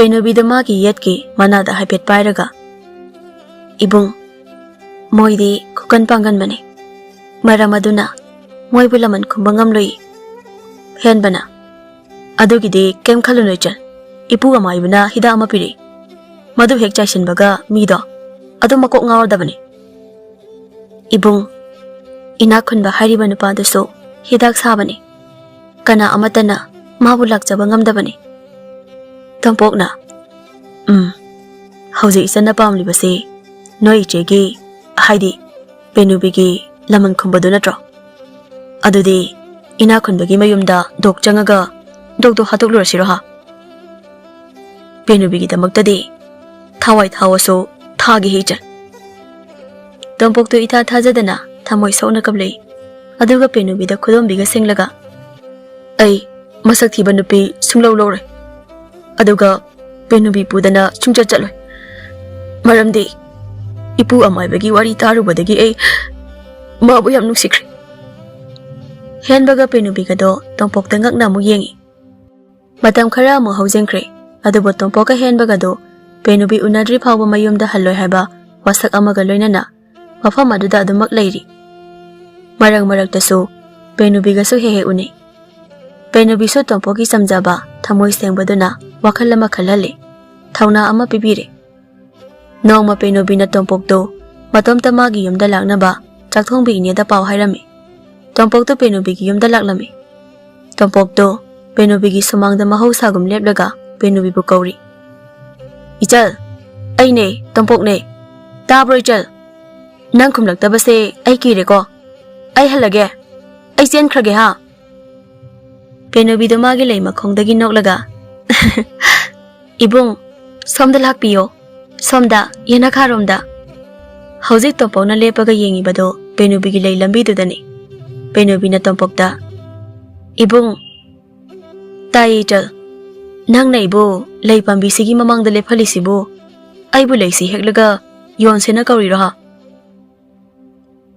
ꯄꯦꯅꯨꯕꯤꯗꯨ ꯃꯥꯒꯤ ꯌꯦꯠꯀꯤ ꯃꯅꯥꯗ ꯍꯥꯏꯐꯦꯠ ꯄꯥꯏꯔꯒ, "ꯏꯕꯨꯡ, ꯃꯣꯏꯗꯤ ꯈꯨꯀꯟ ꯄꯥꯡꯒꯟꯕꯅꯤ꯫ ꯃꯔꯝ ꯑꯗꯨꯅ ꯃꯣꯏꯕꯨ ꯂꯃꯟ ꯈꯨꯝꯕ ꯉꯝꯂꯣꯏ꯫" ꯍꯦꯟꯕꯅ, "ꯑꯗꯨꯒꯤꯗꯤ ꯀꯩꯝ ꯈꯜꯂꯨꯅꯨ ꯏꯆꯟ꯫ ꯏꯄꯨ ꯑꯃꯥꯏꯕꯅ ꯍꯤꯗꯥꯛ ꯑꯃ ꯄꯤꯔꯛꯏ꯫ ꯃꯗꯨ ꯍꯦꯛ ꯆꯥꯏꯁꯤꯟꯕꯒ ꯃꯤꯗꯣ ꯑꯗꯨꯝ ꯃꯀꯣꯛ ꯉꯥꯎꯔꯗꯕꯅꯤ꯫" "ꯏꯕꯨꯡ, ꯏꯅꯥꯛ ꯈꯨꯟꯕ ꯍꯥꯏꯔꯤꯕ ꯅꯨꯄꯥꯗꯨꯁꯨ ꯍꯤꯗꯥꯛ ꯁꯥꯕꯅꯤ꯫ ꯀꯅꯥ ꯑꯃꯠꯇꯅ ꯃꯥꯕꯨ ꯂꯥꯛꯆꯕ ꯉꯝꯗꯕꯅꯤ꯫" ꯇꯣꯝꯄꯣꯛꯅ, "ꯎꯝ, ꯍꯧꯖꯤꯛ ꯏꯆꯟꯅ ꯄꯥꯝꯂꯤꯕꯁꯤ ꯅꯣꯏ ꯏꯆꯦꯒꯤ, ꯍꯥꯏꯗꯤ ꯄꯦꯅꯨꯕꯤꯒꯤ ꯂꯃꯟ ꯈꯨꯝꯕꯗꯨ ꯅꯠꯇ꯭ꯔꯣ? ꯑꯗꯨꯗꯤ ꯏꯅꯥꯛ ꯈꯨꯟꯕꯒꯤ ꯃꯌꯨꯝꯗ ꯗꯣꯛ ꯆꯪꯉꯒ ꯗꯣꯛꯇꯣ ꯍꯥꯠꯇꯣꯛꯂꯨꯔꯁꯤꯔꯣ ꯍꯥ? ꯄꯦꯅꯨꯕꯤꯒꯤꯗꯃꯛꯇꯗꯤ ꯊꯋꯥꯏ ꯊꯥꯎꯁꯨ ꯊꯥꯒꯦ ꯍꯦ ꯏꯆꯟ꯫" ꯇꯣꯝꯄꯣꯛꯇꯨ ꯏꯊꯥ ꯊꯥꯖꯗꯅ ꯊꯃꯣꯏ ꯁꯣꯛꯅ ꯀꯞꯂꯛꯏ꯫ ꯑꯗꯨꯒ ꯄꯦꯅꯨꯕꯤꯗ ꯈꯨꯗꯣꯝꯕꯤꯒ ꯁꯦꯡꯂꯒ, "ꯑꯩ ꯃꯁꯛ ꯊꯤꯕ ꯅꯨꯄꯤ ꯁꯨꯡꯂꯧ ꯂꯧꯔꯣꯏ꯫ ꯑꯗꯨꯒ ꯄꯦꯅꯨꯕꯤ ꯄꯨꯗꯅ ꯁꯨꯡꯆꯠ ꯆꯠꯂꯣꯏ꯫ ꯃꯔꯝꯗꯤ ꯏꯄꯨ ꯑꯃꯥꯏꯕꯒꯤ ꯋꯥꯔꯤ ꯇꯥꯔꯨꯕꯗꯒꯤ ꯑꯩ ꯃꯥꯕꯨ ꯌꯥꯝ ꯅꯨꯡꯁꯤꯈ꯭ꯔꯦ꯫" ꯍꯦꯟꯕꯒ ꯄꯦꯅꯨꯕꯤꯒꯗꯣ ꯇꯣꯝꯄꯣꯛꯇ ꯉꯛꯅ ꯑꯃꯨꯛ ꯌꯦꯡꯉꯤ꯫ ꯃꯇꯝ ꯈꯔ ꯑꯃꯨꯛ ꯍꯧꯖꯤꯟꯈ꯭ꯔꯦ꯫ ꯑꯗꯨꯕꯨ ꯇꯣꯝꯄꯣꯛꯀ ꯍꯦꯟꯕꯒꯗꯣ ꯄꯦꯅꯨꯕꯤ ꯎꯅꯗ꯭ꯔꯤ ꯐꯥꯎꯕ ꯃꯌꯨꯝꯗ ꯍꯜꯂꯣꯏ ꯍꯥꯏꯕ ꯋꯥꯁꯛ ꯑꯃꯒ ꯂꯣꯏꯅꯅ ꯃꯐꯝ ꯑꯗꯨꯗ ꯑꯗꯨꯃꯛ ꯂꯩꯔꯤ꯫ ꯃꯔꯛ ꯃꯔꯛꯇꯁꯨ ꯄꯦꯅꯨꯕꯤꯒꯁꯨ ꯍꯦꯛ ꯍꯦꯛ ꯎꯅꯩ꯫ ꯄꯦꯅꯨꯕꯤꯁꯨ ꯇꯣꯝꯄꯣꯛꯀꯤ ꯆꯝꯖꯕ ꯊꯃꯣꯏ ꯁꯦꯡꯕꯗꯨꯅ ꯋꯥꯈꯜ ꯑꯃ ꯈꯜꯍꯜꯂꯤ, ꯊꯧꯅꯥ ꯑꯃ ꯄꯤꯕꯤꯔꯦ꯫ ꯅꯣꯡꯃ ꯄꯦꯅꯨꯕꯤꯅ ꯇꯣꯝꯄꯣꯛꯇꯨ ꯃꯇꯣꯝꯇ ꯃꯥꯒꯤ ꯌꯨꯝꯗ ꯂꯥꯛꯅꯕ ꯆꯥꯛꯊꯣꯡꯕꯤ ꯏꯅꯦꯗ ꯄꯥꯎ ꯍꯥꯏꯔꯝꯃꯤ꯫ ꯇꯣꯝꯄꯣꯛꯇꯨ ꯄꯦꯅꯨꯕꯤꯒꯤ ꯌꯨꯝꯗ ꯂꯥꯛꯂꯝꯃꯤ꯫ ꯇꯣꯝꯄꯣꯛꯇꯨ ꯄꯦꯅꯨꯕꯤꯒꯤ ꯁꯨꯃꯥꯡꯗ ꯃꯍꯧꯁꯥꯒꯨꯝ ꯂꯦꯞꯂꯒ ꯄꯦꯅꯨꯕꯤꯕꯨ ꯀꯧꯔꯤ꯫ "ꯏꯆꯜ, ꯑꯩꯅꯦ, ꯇꯣꯝꯄꯣꯛꯅꯦ꯫ ꯇꯥꯕ꯭ꯔꯣ ꯏꯆꯜ? ꯅꯪ ꯈꯨꯝꯂꯛꯇꯕꯁꯦ ꯑꯩ ꯀꯤꯔꯦꯀꯣ꯫ ꯑꯩ ꯍꯜꯂꯒꯦ꯫ ꯑꯩ ꯆꯦꯟꯈ꯭ꯔꯒꯦ ꯍꯥ?" ꯄꯦꯅꯨꯕꯤꯗꯨ ꯃꯥꯒꯤ ꯂꯩ ꯃꯈꯣꯡꯗꯒꯤ ꯅꯣꯛꯂꯒ, "ꯏꯕꯨꯡ, ꯁꯣꯝꯗ ꯂꯥꯛꯄꯤꯌꯣ, ꯁꯣꯝꯗ, ꯌꯦꯅꯈꯥꯔꯣꯝꯗ꯫" ꯍꯧꯖꯤꯛ ꯇꯣꯝꯄꯣꯛꯅ ꯂꯦꯞꯄꯒ ꯌꯦꯡꯉꯤꯕꯗꯣ ꯄꯦꯅꯨꯕꯤꯒꯤ ꯂꯩ ꯂꯝꯕꯤꯗꯨꯗꯅꯤ꯫ ꯄꯦꯅꯨꯕꯤꯅ ꯇꯣꯝꯄꯣꯛꯇ, "ꯏꯕꯨꯡ, ꯇꯥꯏꯌꯦ ꯏꯆꯜ, ꯅꯪꯅ ꯑꯩꯕꯨ ꯂꯩ ꯄꯥꯝꯕꯤꯁꯤꯒꯤ ꯃꯃꯥꯡꯗ ꯂꯦꯞꯍꯜꯂꯤꯁꯤꯕꯨ ꯑꯩꯕꯨ ꯂꯩꯁꯤ ꯍꯦꯛꯂꯒ ꯌꯣꯟꯁꯦꯅ ꯀꯧꯔꯤꯔꯣ ꯍꯥ?"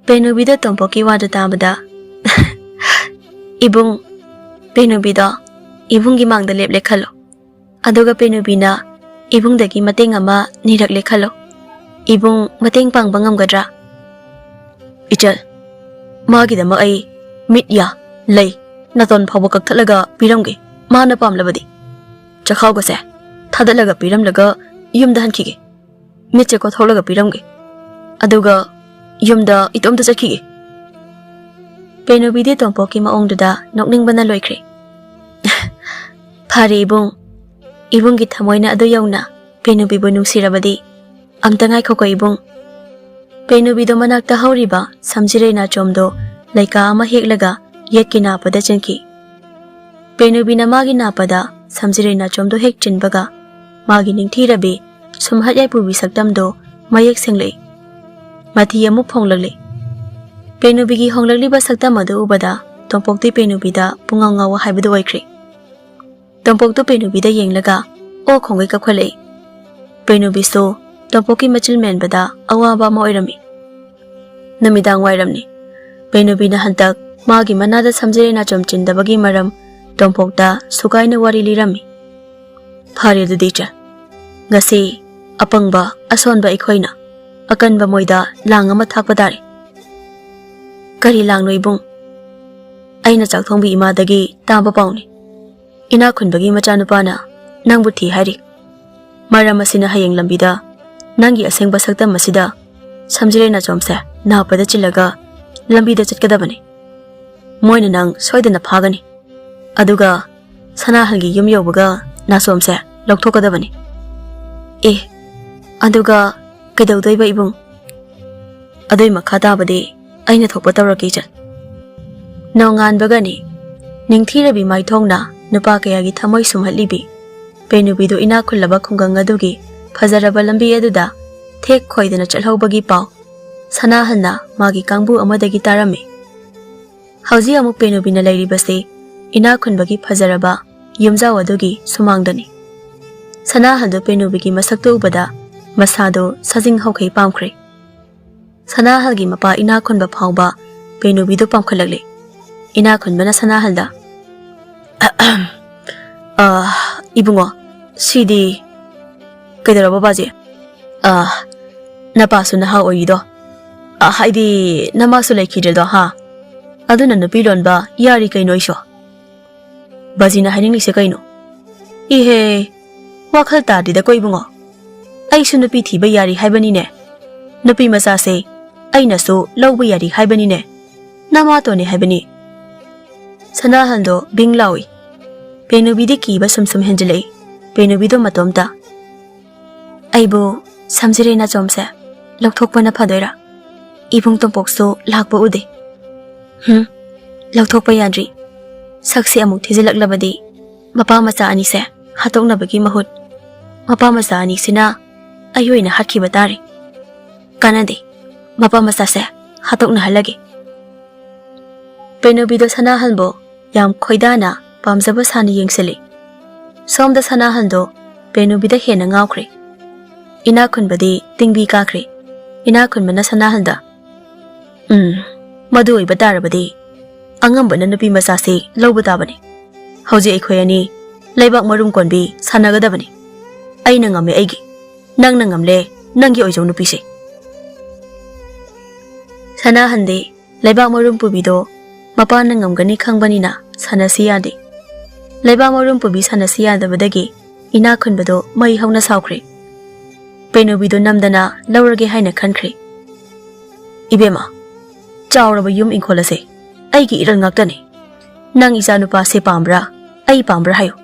ꯄꯦꯅꯨꯕꯤꯗ ꯇꯣꯝꯄꯣꯛꯀꯤ ꯋꯥꯗꯨ ꯇꯥꯕꯗ, "ꯏꯕꯨꯡ, ꯄꯦꯅꯨꯕꯤꯗꯣ ꯏꯕꯨꯡꯒꯤ ꯃꯥꯡꯗ ꯂꯦꯞꯂꯦ ꯈꯜꯂꯣ꯫ ꯑꯗꯨꯒ ꯄꯦꯅꯨꯕꯤꯅ ꯏꯕꯨꯡꯗꯒꯤ ꯃꯇꯦꯡ ꯑꯃ ꯅꯤꯔꯛꯂꯦ ꯈꯜꯂꯣ꯫ ꯏꯕꯨꯡ ꯃꯇꯦꯡ ꯄꯥꯡꯕ ꯉꯝꯒꯗ꯭ꯔꯥ? "ꯏꯆꯜ, ꯃꯥꯒꯤꯗꯃꯛ ꯑꯩ ꯃꯤꯠ, ꯌꯥ, ꯂꯩ, ꯅꯥꯇꯣꯟ ꯐꯥꯎꯕ ꯀꯛꯊꯠꯂꯒ ꯄꯤꯔꯝꯒꯦ꯫ ꯃꯥꯅ ꯄꯥꯝꯂꯕꯗꯤ ꯆꯈꯥꯎꯒꯁꯦ ꯊꯥꯗꯠꯂꯒ ꯄꯤꯔꯝꯂꯒ ꯌꯨꯝꯗ ꯍꯟꯈꯤꯒꯦ꯫ ꯃꯤꯠꯁꯦ ꯀꯣꯊꯣꯛꯂꯒ ꯄꯤꯔꯝꯒꯦ꯫ ꯑꯗꯨꯒ ꯌꯨꯝꯗ ꯏꯇꯣꯝꯇ ꯆꯠꯈꯤꯒꯦ꯫" ꯄꯦꯅꯨꯕꯤꯗꯤ ꯇꯣꯝꯄꯣꯛꯀꯤ ꯃꯑꯣꯡꯗꯨꯗ ꯅꯣꯛꯅꯤꯡꯕꯅ ꯂꯣꯏꯈ꯭ꯔꯦ꯫ "ꯐꯔꯦ ꯏꯕꯨꯡ, ꯏꯕꯨꯡꯒꯤ ꯊꯃꯣꯏꯅ ꯑꯗꯨ ꯌꯧꯅ ꯄꯦꯅꯨꯕꯤꯕꯨ ꯅꯨꯡꯁꯤꯔꯕꯗꯤ꯫ ꯑꯝꯇ ꯉꯥꯏꯈꯣꯀꯣ ꯏꯕꯨꯡ꯫" ꯄꯦꯅꯨꯕꯤꯗꯣ ꯃꯅꯥꯛꯇ ꯍꯧꯔꯤꯕ ꯁꯝꯖꯤꯔꯩ ꯅꯥꯆꯣꯝꯗꯣ ꯂꯩꯀꯥ ꯑꯃ ꯍꯦꯛꯂꯒ ꯌꯦꯠꯀꯤ ꯅꯥꯄꯗ ꯆꯤꯟꯈꯤ꯫ ꯄꯦꯅꯨꯕꯤꯅ ꯃꯥꯒꯤ ꯅꯥꯄꯗ ꯁꯝꯖꯤꯔꯩ ꯅꯥꯆꯣꯝꯗꯣ ꯍꯦꯛ ꯆꯤꯟꯕꯒ, ꯃꯥꯒꯤ ꯅꯤꯡꯊꯤꯔꯕꯤ ꯁꯨꯝꯍꯠ ꯌꯥꯏꯄꯨꯕꯤ ꯁꯛꯇꯝꯗꯣ ꯃꯌꯦꯛ ꯁꯦꯡꯂꯛꯏ꯫ ꯃꯊꯤ ꯑꯃꯨꯛ ꯐꯣꯡꯂꯛꯂꯤ꯫ ꯄꯦꯅꯨꯕꯤꯒꯤ ꯍꯣꯡꯂꯛꯂꯤꯕ ꯁꯛꯇꯝ ꯑꯗꯨ ꯎꯕꯗ ꯇꯣꯝꯄꯣꯛꯇꯤ ꯄꯦꯅꯨꯕꯤꯗ ꯄꯨꯡꯉꯥꯎ ꯉꯥꯎꯕ ꯍꯥꯏꯕꯗꯨ ꯑꯣꯏꯈ꯭ꯔꯦ꯫ ꯇꯣꯝꯄꯣꯛꯇꯨ ꯄꯦꯅꯨꯕꯤꯗ ꯌꯦꯡꯂꯒ ꯑꯣ ꯈꯣꯡꯒꯩ ꯀꯞꯈꯠꯂꯛꯏ꯫ ꯄꯦꯅꯨꯕꯤꯁꯨ ꯇꯣꯝꯄꯣꯛꯀꯤ ꯃꯆꯤꯜ ꯃꯦꯟꯕꯗ ꯑꯋꯥꯕ ꯑꯃ ꯑꯣꯏꯔꯝꯃꯤ꯫ ꯅꯨꯃꯤꯗꯥꯡ ꯋꯥꯏꯔꯝꯅꯤ꯫ ꯄꯦꯅꯨꯕꯤꯅ ꯍꯟꯗꯛ ꯃꯥꯒꯤ ꯃꯅꯥꯗ ꯁꯝꯖꯤꯔꯩ ꯅꯥꯆꯣꯝ ꯆꯤꯟꯗꯕꯒꯤ ꯃꯔꯝ ꯇꯣꯝꯄꯣꯛꯇ ꯁꯨꯒꯥꯏꯅ ꯋꯥꯔꯤ ꯂꯤꯔꯝꯃꯤ꯫ "ꯐꯔꯦ ꯑꯗꯨꯗꯤ ꯏꯆꯦ, ꯉꯁꯤ ꯑꯄꯪꯕ ꯑꯁꯣꯟꯕ ꯑꯩꯈꯣꯏꯅ ꯑꯀꯟꯕ ꯃꯣꯏꯗ ꯂꯥꯡ ꯑꯃ ꯊꯥꯛꯄ ꯇꯥꯔꯦ꯫" "ꯀꯔꯤ ꯂꯥꯡꯅꯣ ꯏꯕꯨꯡ?" "ꯑꯩꯅ ꯆꯥꯛꯊꯣꯡꯕꯤ ꯏꯃꯥꯗꯒꯤ ꯇꯥꯕ ꯄꯥꯎꯅꯤ꯫ ꯏꯅꯥꯛ ꯈꯨꯟꯕꯒꯤ ꯃꯆꯥꯅꯨꯄꯥꯅ ꯅꯪꯕꯨ ꯊꯤ ꯍꯥꯏꯔꯤ꯫ ꯃꯔꯝ ꯑꯁꯤꯅ ꯍꯌꯦꯡ ꯂꯝꯕꯤꯗ ꯅꯪꯒꯤ ꯑꯁꯦꯡꯕ ꯁꯛꯇꯝ ꯑꯁꯤꯗ ꯁꯝꯖꯤꯔꯩ ꯅꯥꯆꯣꯝꯁꯦ ꯅꯥꯄꯗ ꯆꯤꯜꯂꯒ ꯂꯝꯕꯤꯗ ꯆꯠꯀꯗꯕꯅꯤ꯫ ꯃꯣꯏꯅ ꯅꯪ ꯁꯣꯏꯗꯅ ꯐꯥꯒꯅꯤ꯫ ꯑꯗꯨꯒ ꯁꯅꯥꯍꯜꯒꯤ ꯌꯨꯝ ꯌꯧꯕꯒ ꯅꯥꯆꯣꯝꯁꯦ ꯂꯧꯊꯣꯛꯀꯗꯕꯅꯤ꯫" "ꯑꯦ, ꯑꯗꯨꯒ ꯀꯩꯗꯧꯗꯣꯏꯕ ꯏꯕꯨꯡ?" "ꯑꯗꯨꯏ ꯃꯈꯥ ꯇꯥꯕꯗꯤ ꯑꯩꯅ ꯊꯣꯛꯄ ꯇꯧꯔꯒꯦ ꯏꯆꯟ꯫" ꯅꯣꯡꯉꯥꯟꯕꯒꯅꯤ ꯅꯤꯡꯊꯤꯔꯕꯤ ꯃꯥꯏꯊꯣꯡꯅ ꯅꯨꯄꯥ ꯀꯌꯥꯒꯤ ꯊꯃꯣꯏ ꯁꯨꯝꯍꯠꯂꯤꯕꯤ ꯄꯦꯅꯨꯕꯤꯗꯨ ꯏꯅꯥꯛ ꯈꯨꯜꯂꯕ ꯈꯨꯡꯒꯪ ꯑꯗꯨꯒꯤ ꯐꯖꯔꯕ ꯂꯝꯕꯤ ꯑꯗꯨꯗ ꯊꯦꯛ ꯈꯣꯏꯗꯅ ꯆꯠꯍꯧꯕꯒꯤ ꯄꯥꯎ ꯁꯅꯥꯍꯜꯅ ꯃꯥꯒꯤ ꯀꯥꯡꯕꯨ ꯑꯃꯗꯒꯤ ꯇꯥꯔꯝꯃꯤ꯫ ꯍꯧꯖꯤꯛ ꯑꯃꯨꯛ ꯄꯦꯅꯨꯕꯤꯅ ꯂꯩꯔꯤꯕꯁꯤ ꯏꯅꯥꯛ ꯈꯨꯟꯕꯒꯤ ꯐꯖꯔꯕ ꯌꯨꯝꯖꯥꯎ ꯑꯗꯨꯒꯤ ꯁꯨꯃꯥꯡꯗꯅꯤ꯫ ꯁꯅꯥꯍꯜꯗꯨ ꯄꯦꯅꯨꯕꯤꯒꯤ ꯃꯁꯛꯇꯨ ꯎꯕꯗ ꯃꯁꯥꯗꯨ ꯁꯥꯖꯤꯡ ꯍꯧꯈꯩ ꯄꯥꯝꯈ꯭ꯔꯦ꯫ ꯁꯅꯥꯍꯜꯒꯤ ꯃꯄꯥ ꯏꯅꯥꯛ ꯈꯨꯟꯕ ꯐꯥꯎꯕ ꯄꯦꯅꯨꯕꯤꯗꯨ ꯄꯥꯝꯈꯠꯂꯛꯂꯦ꯫ ꯏꯅꯥꯛ ꯈꯨꯟꯕꯅ ꯁꯅꯥꯍꯜꯗ, "ꯑ, ꯏꯕꯨꯡꯉꯣ, ꯁꯤꯗꯤ ꯀꯩꯗꯧꯔꯕ ꯕꯥꯖꯤ? ꯑ, ꯅꯄꯥꯁꯨ ꯅꯍꯥ ꯑꯣꯏꯔꯤꯗꯣ, ꯑ, ꯍꯥꯏꯗꯤ ꯅꯃꯥꯁꯨ ꯂꯩꯈꯤꯗ꯭ꯔꯦꯗꯣ ꯍꯥ? ꯑꯗꯨꯅ ꯅꯨꯄꯤ ꯂꯣꯟꯕ ꯌꯥꯔꯤ ꯀꯩꯅꯣ ꯑꯩꯁꯨ꯫ ꯕꯥꯖꯤꯅ ꯍꯥꯏꯅꯤꯡꯂꯤꯁꯦ ꯀꯩꯅꯣ? ꯏꯍꯦ, ꯋꯥꯈꯜ ꯇꯥꯗ꯭ꯔꯤꯗꯀꯣ ꯏꯕꯨꯡꯉꯣ꯫ ꯑꯩꯁꯨ ꯅꯨꯄꯤ ꯊꯤꯕ ꯌꯥꯔꯤ ꯍꯥꯏꯕꯅꯤꯅꯦ꯫ ꯅꯨꯄꯤ ꯃꯆꯥꯁꯦ ꯑꯩꯅꯁꯨ ꯂꯧꯕ ꯌꯥꯔꯤ ꯍꯥꯏꯕꯅꯤꯅꯦ꯫ ꯅꯃꯥꯇꯣꯟꯅꯦ ꯍꯥꯏꯕꯅꯤ꯫ ꯁꯅꯥꯍꯜꯗꯣ ꯕꯤꯡ ꯂꯥꯎꯏ꯫ ꯄꯦꯅꯨꯕꯤꯗꯤ ꯀꯤꯕ ꯁꯨꯝ ꯁꯨꯝ ꯍꯦꯟꯖꯤꯜꯂꯛꯏ꯫ ꯄꯦꯅꯨꯕꯤꯗꯣ ꯃꯇꯣꯝꯇ꯫ ꯑꯩꯕꯨ ꯁꯝꯖꯤꯔꯦ ꯅꯥꯆꯣꯝꯁꯦ ꯂꯧꯊꯣꯛꯄꯅ ꯐꯗꯣꯏꯔꯥ? ꯏꯕꯨꯡ ꯇꯣꯝꯄꯣꯛꯁꯨ ꯂꯥꯛꯄ ꯎꯗꯦ꯫ ꯍꯨꯝ, ꯂꯧꯊꯣꯛꯄ ꯌꯥꯗ꯭ꯔꯤ꯫ ꯁꯛꯁꯦ ꯑꯃꯨꯛ ꯊꯤꯖꯤꯜꯂꯛꯂꯕꯗꯤ ꯃꯄꯥ ꯃꯆꯥ ꯑꯅꯤꯁꯦ ꯍꯥꯠꯇꯣꯛꯅꯕꯒꯤ ꯃꯍꯨꯠ ꯃꯄꯥ ꯃꯆꯥ ꯑꯅꯤꯁꯤꯅ ꯑꯩ ꯑꯣꯏꯅ ꯍꯥꯠꯈꯤꯕ ꯇꯥꯔꯦ꯫ ꯀꯥꯟꯅꯗꯦ, ꯃꯄꯥ ꯃꯆꯥꯁꯦ ꯍꯥꯠꯇꯣꯛꯅꯍꯜꯂꯒꯦ꯫ ꯄꯦꯅꯨꯕꯤꯗꯣ ꯁꯅꯥꯍꯟꯕꯨ ꯌꯥꯝ ꯈꯣꯏꯗꯥꯅ ꯄꯥꯝꯖꯕ ꯁꯥꯅ ꯌꯦꯡꯁꯤꯜꯂꯤ꯫ ꯁꯣꯝꯗ ꯁꯅꯥꯍꯟꯗꯣ ꯄꯦꯅꯨꯕꯤꯗ ꯍꯦꯟꯅ ꯉꯥꯎꯈ꯭ꯔꯦ꯫ ꯏꯅꯥꯛ ꯈꯨꯟꯕꯗꯤ ꯇꯤꯡꯕꯤ ꯀꯥꯈ꯭ꯔꯦ꯫ ꯏꯅꯥꯛ ꯈꯨꯟꯕꯅ ꯁꯅꯥꯍꯟꯗ, "ꯎꯝ, ꯃꯗꯨ ꯑꯣꯏꯕ ꯇꯥꯔꯕꯗꯤ ꯑꯉꯝꯕꯅ ꯅꯨꯄꯤ ꯃꯆꯥꯁꯤ ꯂꯧꯕ ꯇꯥꯕꯅꯤ꯫ ꯍꯧꯖꯤꯛ ꯑꯩꯈꯣꯏ ꯑꯅꯤ ꯂꯩꯕꯥꯛ ꯃꯔꯨꯝ ꯀꯣꯟꯕꯤ ꯁꯥꯟꯅꯒꯗꯕꯅꯤ꯫ ꯑꯩꯅ ꯉꯝꯃꯦ ꯑꯩꯒꯤ, ꯅꯪꯅ ꯉꯝꯂꯦ ꯅꯪꯒꯤ ꯑꯣꯏꯖꯧ ꯅꯨꯄꯤꯁꯦ꯫" ꯁꯅꯥꯍꯟꯗꯤ ꯂꯩꯕꯥꯛ ꯃꯔꯨꯝ ꯄꯨꯕꯤꯗꯣ ꯃꯄꯥꯅ ꯉꯝꯒꯅꯤ ꯈꯪꯕꯅꯤꯅ ꯁꯥꯟꯅꯁꯤ ꯌꯥꯗꯦ꯫ ꯂꯩꯕꯥꯛ ꯃꯔꯨꯝ ꯄꯨꯕꯤ ꯁꯥꯟꯅꯁꯤ ꯌꯥꯗꯕꯗꯒꯤ ꯏꯅꯥꯛ ꯈꯨꯟꯕꯗꯣ ꯃꯩ ꯍꯧꯅ ꯁꯥꯎꯈ꯭ꯔꯦ꯫ ꯄꯦꯅꯨꯕꯤꯗꯣ ꯅꯝꯗꯅ ꯂꯧꯔꯒꯦ ꯍꯥꯏꯅ ꯈꯟꯈ꯭ꯔꯦ꯫ "ꯏꯕꯦꯝꯃ, ꯆꯥꯎꯔꯕ ꯌꯨꯝ ꯏꯪꯈꯣꯜ ꯑꯁꯦ ꯑꯩꯒꯤ ꯏꯔꯜ ꯉꯥꯛꯇꯅꯤ꯫ ꯅꯪ ꯏꯆꯥ ꯅꯨꯄꯥꯁꯦ ꯄꯥꯝꯕ꯭ꯔꯥ, ꯑꯩ ꯄꯥꯝꯕ꯭ꯔꯥ ꯍꯥꯏꯌꯨ꯫"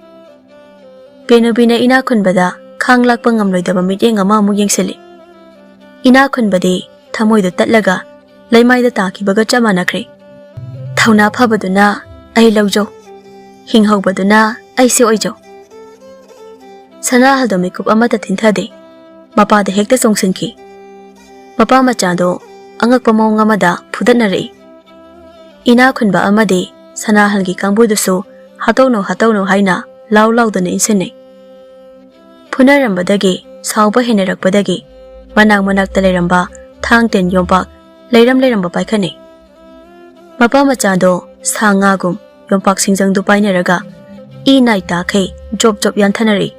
ꯄꯦꯅꯨꯕꯤꯅ ꯏꯅꯥꯛ ꯈꯨꯟꯕꯗ ꯈꯥꯡ ꯂꯥꯛꯄ ꯉꯝꯂꯣꯏꯗꯕ ꯃꯤꯠꯌꯦꯡ ꯑꯃ ꯑꯃꯨꯛ ꯌꯦꯡꯁꯤꯜꯂꯤ꯫ ꯏꯅꯥꯛ ꯈꯨꯟꯕꯗꯤ ꯊꯃꯣꯏꯗ ꯇꯠꯂꯒ ꯂꯩꯃꯥꯏꯗ ꯇꯥꯈꯤꯕꯒ ꯆꯞ ꯃꯥꯟꯅꯈ꯭ꯔꯦ꯫ "ꯊꯧꯅꯥ ꯐꯕꯗꯨꯅ ꯑꯩ ꯂꯧꯖꯧ, ꯍꯤꯡꯍꯧꯕꯗꯨꯅ ꯑꯩꯁꯦ ꯑꯣꯏꯖꯧ꯫" ꯁꯅꯥꯍꯜꯗꯣ ꯃꯤꯀꯨꯞ ꯑꯃꯠꯇ ꯊꯤꯟꯊꯗꯦ꯫ ꯃꯄꯥꯗ ꯍꯦꯛꯇ ꯆꯣꯡꯁꯤꯟꯈꯤ꯫ ꯃꯄꯥ ꯃꯆꯥꯗꯣ ꯑꯉꯛꯄ ꯃꯑꯣꯡ ꯑꯃꯗ ꯐꯨꯗꯠꯅꯔꯛꯏ꯫ ꯏꯅꯥꯛ ꯈꯨꯟꯕ ꯑꯃꯗꯤ ꯁꯅꯥꯍꯜꯒꯤ ꯀꯥꯡꯕꯨꯗꯨꯁꯨ "ꯍꯥꯠꯇꯣꯛꯅꯧ, ꯍꯥꯠꯇꯣꯛꯅꯧ" ꯍꯥꯏꯅ ꯂꯥꯎ ꯂꯥꯎꯗꯅ ꯏꯟꯁꯤꯟꯅꯩ꯫ ꯐꯨꯅꯔꯝꯕꯗꯒꯤ ꯁꯥꯎꯕ ꯍꯦꯟꯅꯔꯛꯄꯗꯒꯤ ꯃꯅꯥꯛ ꯃꯅꯥꯛꯇ ꯂꯩꯔꯝꯕ ꯊꯥꯡ ꯇꯦꯟ ꯌꯣꯝꯄꯥꯛ ꯂꯩꯔꯝ ꯂꯩꯔꯝꯕ ꯄꯥꯏꯈꯠꯅꯩ꯫ ꯃꯄꯥ ꯃꯆꯥꯗꯣ ꯁꯥ ꯉꯥꯒꯨꯝ ꯌꯣꯝꯄꯥꯛ ꯁꯤꯡꯖꯪꯗꯨ ꯄꯥꯏꯅꯔꯒ ꯏ ꯅꯥꯏ ꯇꯥꯈꯩ ꯖꯣꯞ ꯖꯣꯞ ꯌꯥꯟꯊꯅꯔꯛꯏ꯫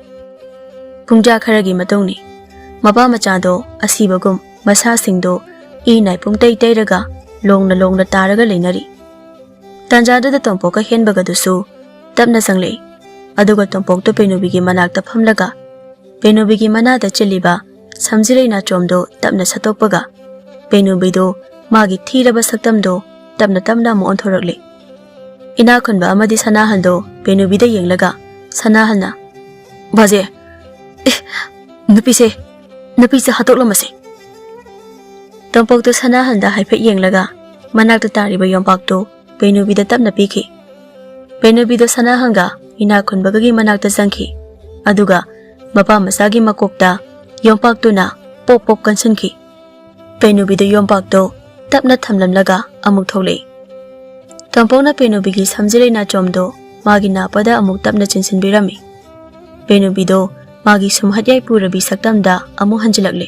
ꯄꯨꯡꯖꯥ ꯈꯔꯒꯤ ꯃꯇꯨꯡꯅꯤ꯫ ꯃꯄꯥ ꯃꯆꯥꯗꯣ ꯑꯁꯤꯕꯒꯨꯝ ꯃꯁꯥꯁꯤꯡꯗꯣ ꯏ ꯅꯥꯏ ꯄꯨꯡꯇꯩ ꯇꯩꯔꯒ ꯂꯣꯡꯅ ꯂꯣꯡꯅ ꯇꯥꯔꯒ ꯂꯩꯅꯔꯤ꯫ ꯇꯥꯟꯖꯥꯗꯨꯗ ꯇꯣꯝꯄꯣꯛꯀ ꯍꯦꯟꯕꯒꯗꯨꯁꯨ ꯇꯞꯅ ꯆꯪꯂꯛꯏ꯫ ꯑꯗꯨꯒ ꯇꯣꯝꯄꯣꯛꯇꯣ ꯄꯦꯅꯨꯕꯤꯒꯤ ꯃꯅꯥꯛꯇ ꯐꯝꯂꯒ ꯄꯦꯅꯨꯕꯤꯒꯤ ꯃꯅꯥꯗ ꯆꯤꯜꯂꯤꯕ ꯁꯝꯖꯤꯔꯩ ꯅꯥꯆꯣꯝꯗꯣ ꯇꯞꯅ ꯁꯠꯇꯣꯛꯄꯒ ꯄꯦꯅꯨꯕꯤꯗꯣ ꯃꯥꯒꯤ ꯊꯤꯔꯕ ꯁꯛꯇꯝꯗꯣ ꯇꯞꯅ ꯇꯞꯅ ꯑꯃꯨꯛ ꯑꯣꯟꯊꯣꯔꯛꯂꯤ꯫ ꯏꯅꯥꯛ ꯈꯨꯟꯕ ꯑꯃꯗꯤ ꯁꯅꯥꯍꯜꯗꯣ ꯄꯦꯅꯨꯕꯤꯗ ꯌꯦꯡꯂꯒ ꯁꯅꯥꯍꯜꯅ, "ꯕꯥꯖꯦ, ꯑꯦ, ꯅꯨꯄꯤꯁꯦ, ꯅꯨꯄꯤꯁꯦ ꯍꯥꯠꯇꯣꯛꯂꯝꯃꯁꯦ꯫" ꯇꯣꯝꯄꯣꯛꯇꯨ ꯁꯅꯥꯍꯜꯗ ꯍꯥꯏꯐꯦꯠ ꯌꯦꯡꯂꯒ ꯃꯅꯥꯛꯇ ꯇꯥꯔꯤꯕ ꯌꯣꯝꯄꯥꯛꯇꯨ ꯄꯦꯅꯨꯕꯤꯗ ꯇꯞꯅ ꯄꯤꯈꯤ꯫ ꯄꯦꯅꯨꯕꯤꯗꯣ ꯁꯅꯥꯍꯜꯒ ꯏꯅꯥꯛ ꯈꯨꯟꯕꯒꯒꯤ ꯃꯅꯥꯛꯇ ꯆꯪꯈꯤ꯫ ꯑꯗꯨꯒ ꯃꯄꯥ ꯃꯆꯥꯒꯤ ꯃꯀꯣꯛꯇ ꯌꯣꯝꯄꯥꯛꯇꯨꯅ ꯄꯣꯞ ꯄꯣꯞ ꯀꯟꯁꯤꯟꯈꯤ꯫ ꯄꯦꯅꯨꯕꯤꯗꯣ ꯌꯣꯝꯄꯥꯛꯇꯣ ꯇꯞꯅ ꯊꯝꯂꯝꯂꯒ ꯑꯃꯨꯛ ꯊꯣꯛꯂꯛꯏ꯫ ꯇꯣꯝꯄꯣꯛꯅ ꯄꯦꯅꯨꯕꯤꯒꯤ ꯁꯝꯖꯤꯔꯩ ꯅꯥꯆꯣꯝꯗꯣ ꯃꯥꯒꯤ ꯅꯥꯄꯗ ꯑꯃꯨꯛ ꯇꯞꯅ ꯆꯤꯟꯁꯤꯟꯕꯤꯔꯝꯃꯤ꯫ ꯄꯦꯅꯨꯕꯤꯗꯣ ꯃꯥꯒꯤ ꯁꯨꯝꯍꯠ ꯌꯥꯏ ꯄꯨꯔꯕꯤ ꯁꯛꯇꯝꯗ ꯑꯃꯨꯛ ꯍꯟꯖꯤꯜꯂꯛꯂꯦ꯫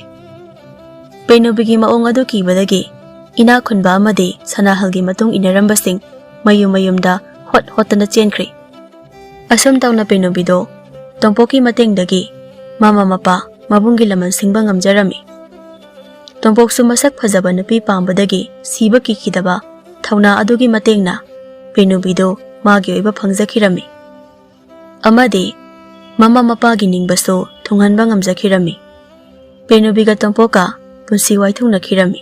ꯄꯦꯅꯨꯕꯤꯒꯤ ꯃꯑꯣꯡ ꯑꯗꯨ ꯀꯤꯕꯗꯒꯤ ꯏꯅꯥꯛ ꯈꯨꯟꯕ ꯑꯃꯗꯤ ꯁꯅꯥꯍꯜꯒꯤ ꯃꯇꯨꯡ ꯏꯟꯅꯔꯝꯕꯁꯤꯡ ꯃꯌꯨꯝ ꯃꯌꯨꯝꯗ ꯍꯣꯠ ꯍꯣꯠꯇꯅ ꯆꯦꯟꯈ꯭ꯔꯦ꯫ ꯑꯁꯨꯝ ꯇꯧꯅ ꯄꯦꯅꯨꯕꯤꯗꯣ ꯇꯣꯝꯄꯣꯛꯀꯤ ꯃꯇꯦꯡꯗꯒꯤ ꯃꯃꯥ ꯃꯄꯥ ꯃꯕꯨꯡꯒꯤ ꯂꯃꯟ ꯁꯤꯡꯕ ꯉꯝꯖꯔꯝꯃꯤ꯫ ꯇꯣꯝꯄꯣꯛꯁꯨ ꯃꯁꯛ ꯐꯖꯕ ꯅꯨꯄꯤ ꯄꯥꯝꯕꯗꯒꯤ ꯁꯤꯕ ꯀꯤꯈꯤꯗꯕ ꯊꯧꯅꯥ ꯑꯗꯨꯒꯤ ꯃꯇꯦꯡꯅ ꯄꯦꯅꯨꯕꯤꯗꯨ ꯃꯥꯒꯤ ꯑꯣꯏꯕ ꯐꯪꯖꯈꯤꯔꯝꯃꯤ꯫ ꯑꯃꯗꯤ ꯃꯃꯥ ꯃꯄꯥꯒꯤ ꯅꯤꯡꯕꯁꯨ ꯊꯨꯡꯍꯟꯕ ꯉꯝꯖꯈꯤꯔꯝꯃꯤ꯫ ꯄꯦꯅꯨꯕꯤꯒ ꯇꯣꯝꯄꯣꯛꯀ ꯄꯨꯟꯁꯤ ꯋꯥꯏꯊꯨꯡꯅꯈꯤꯔꯝꯃꯤ꯫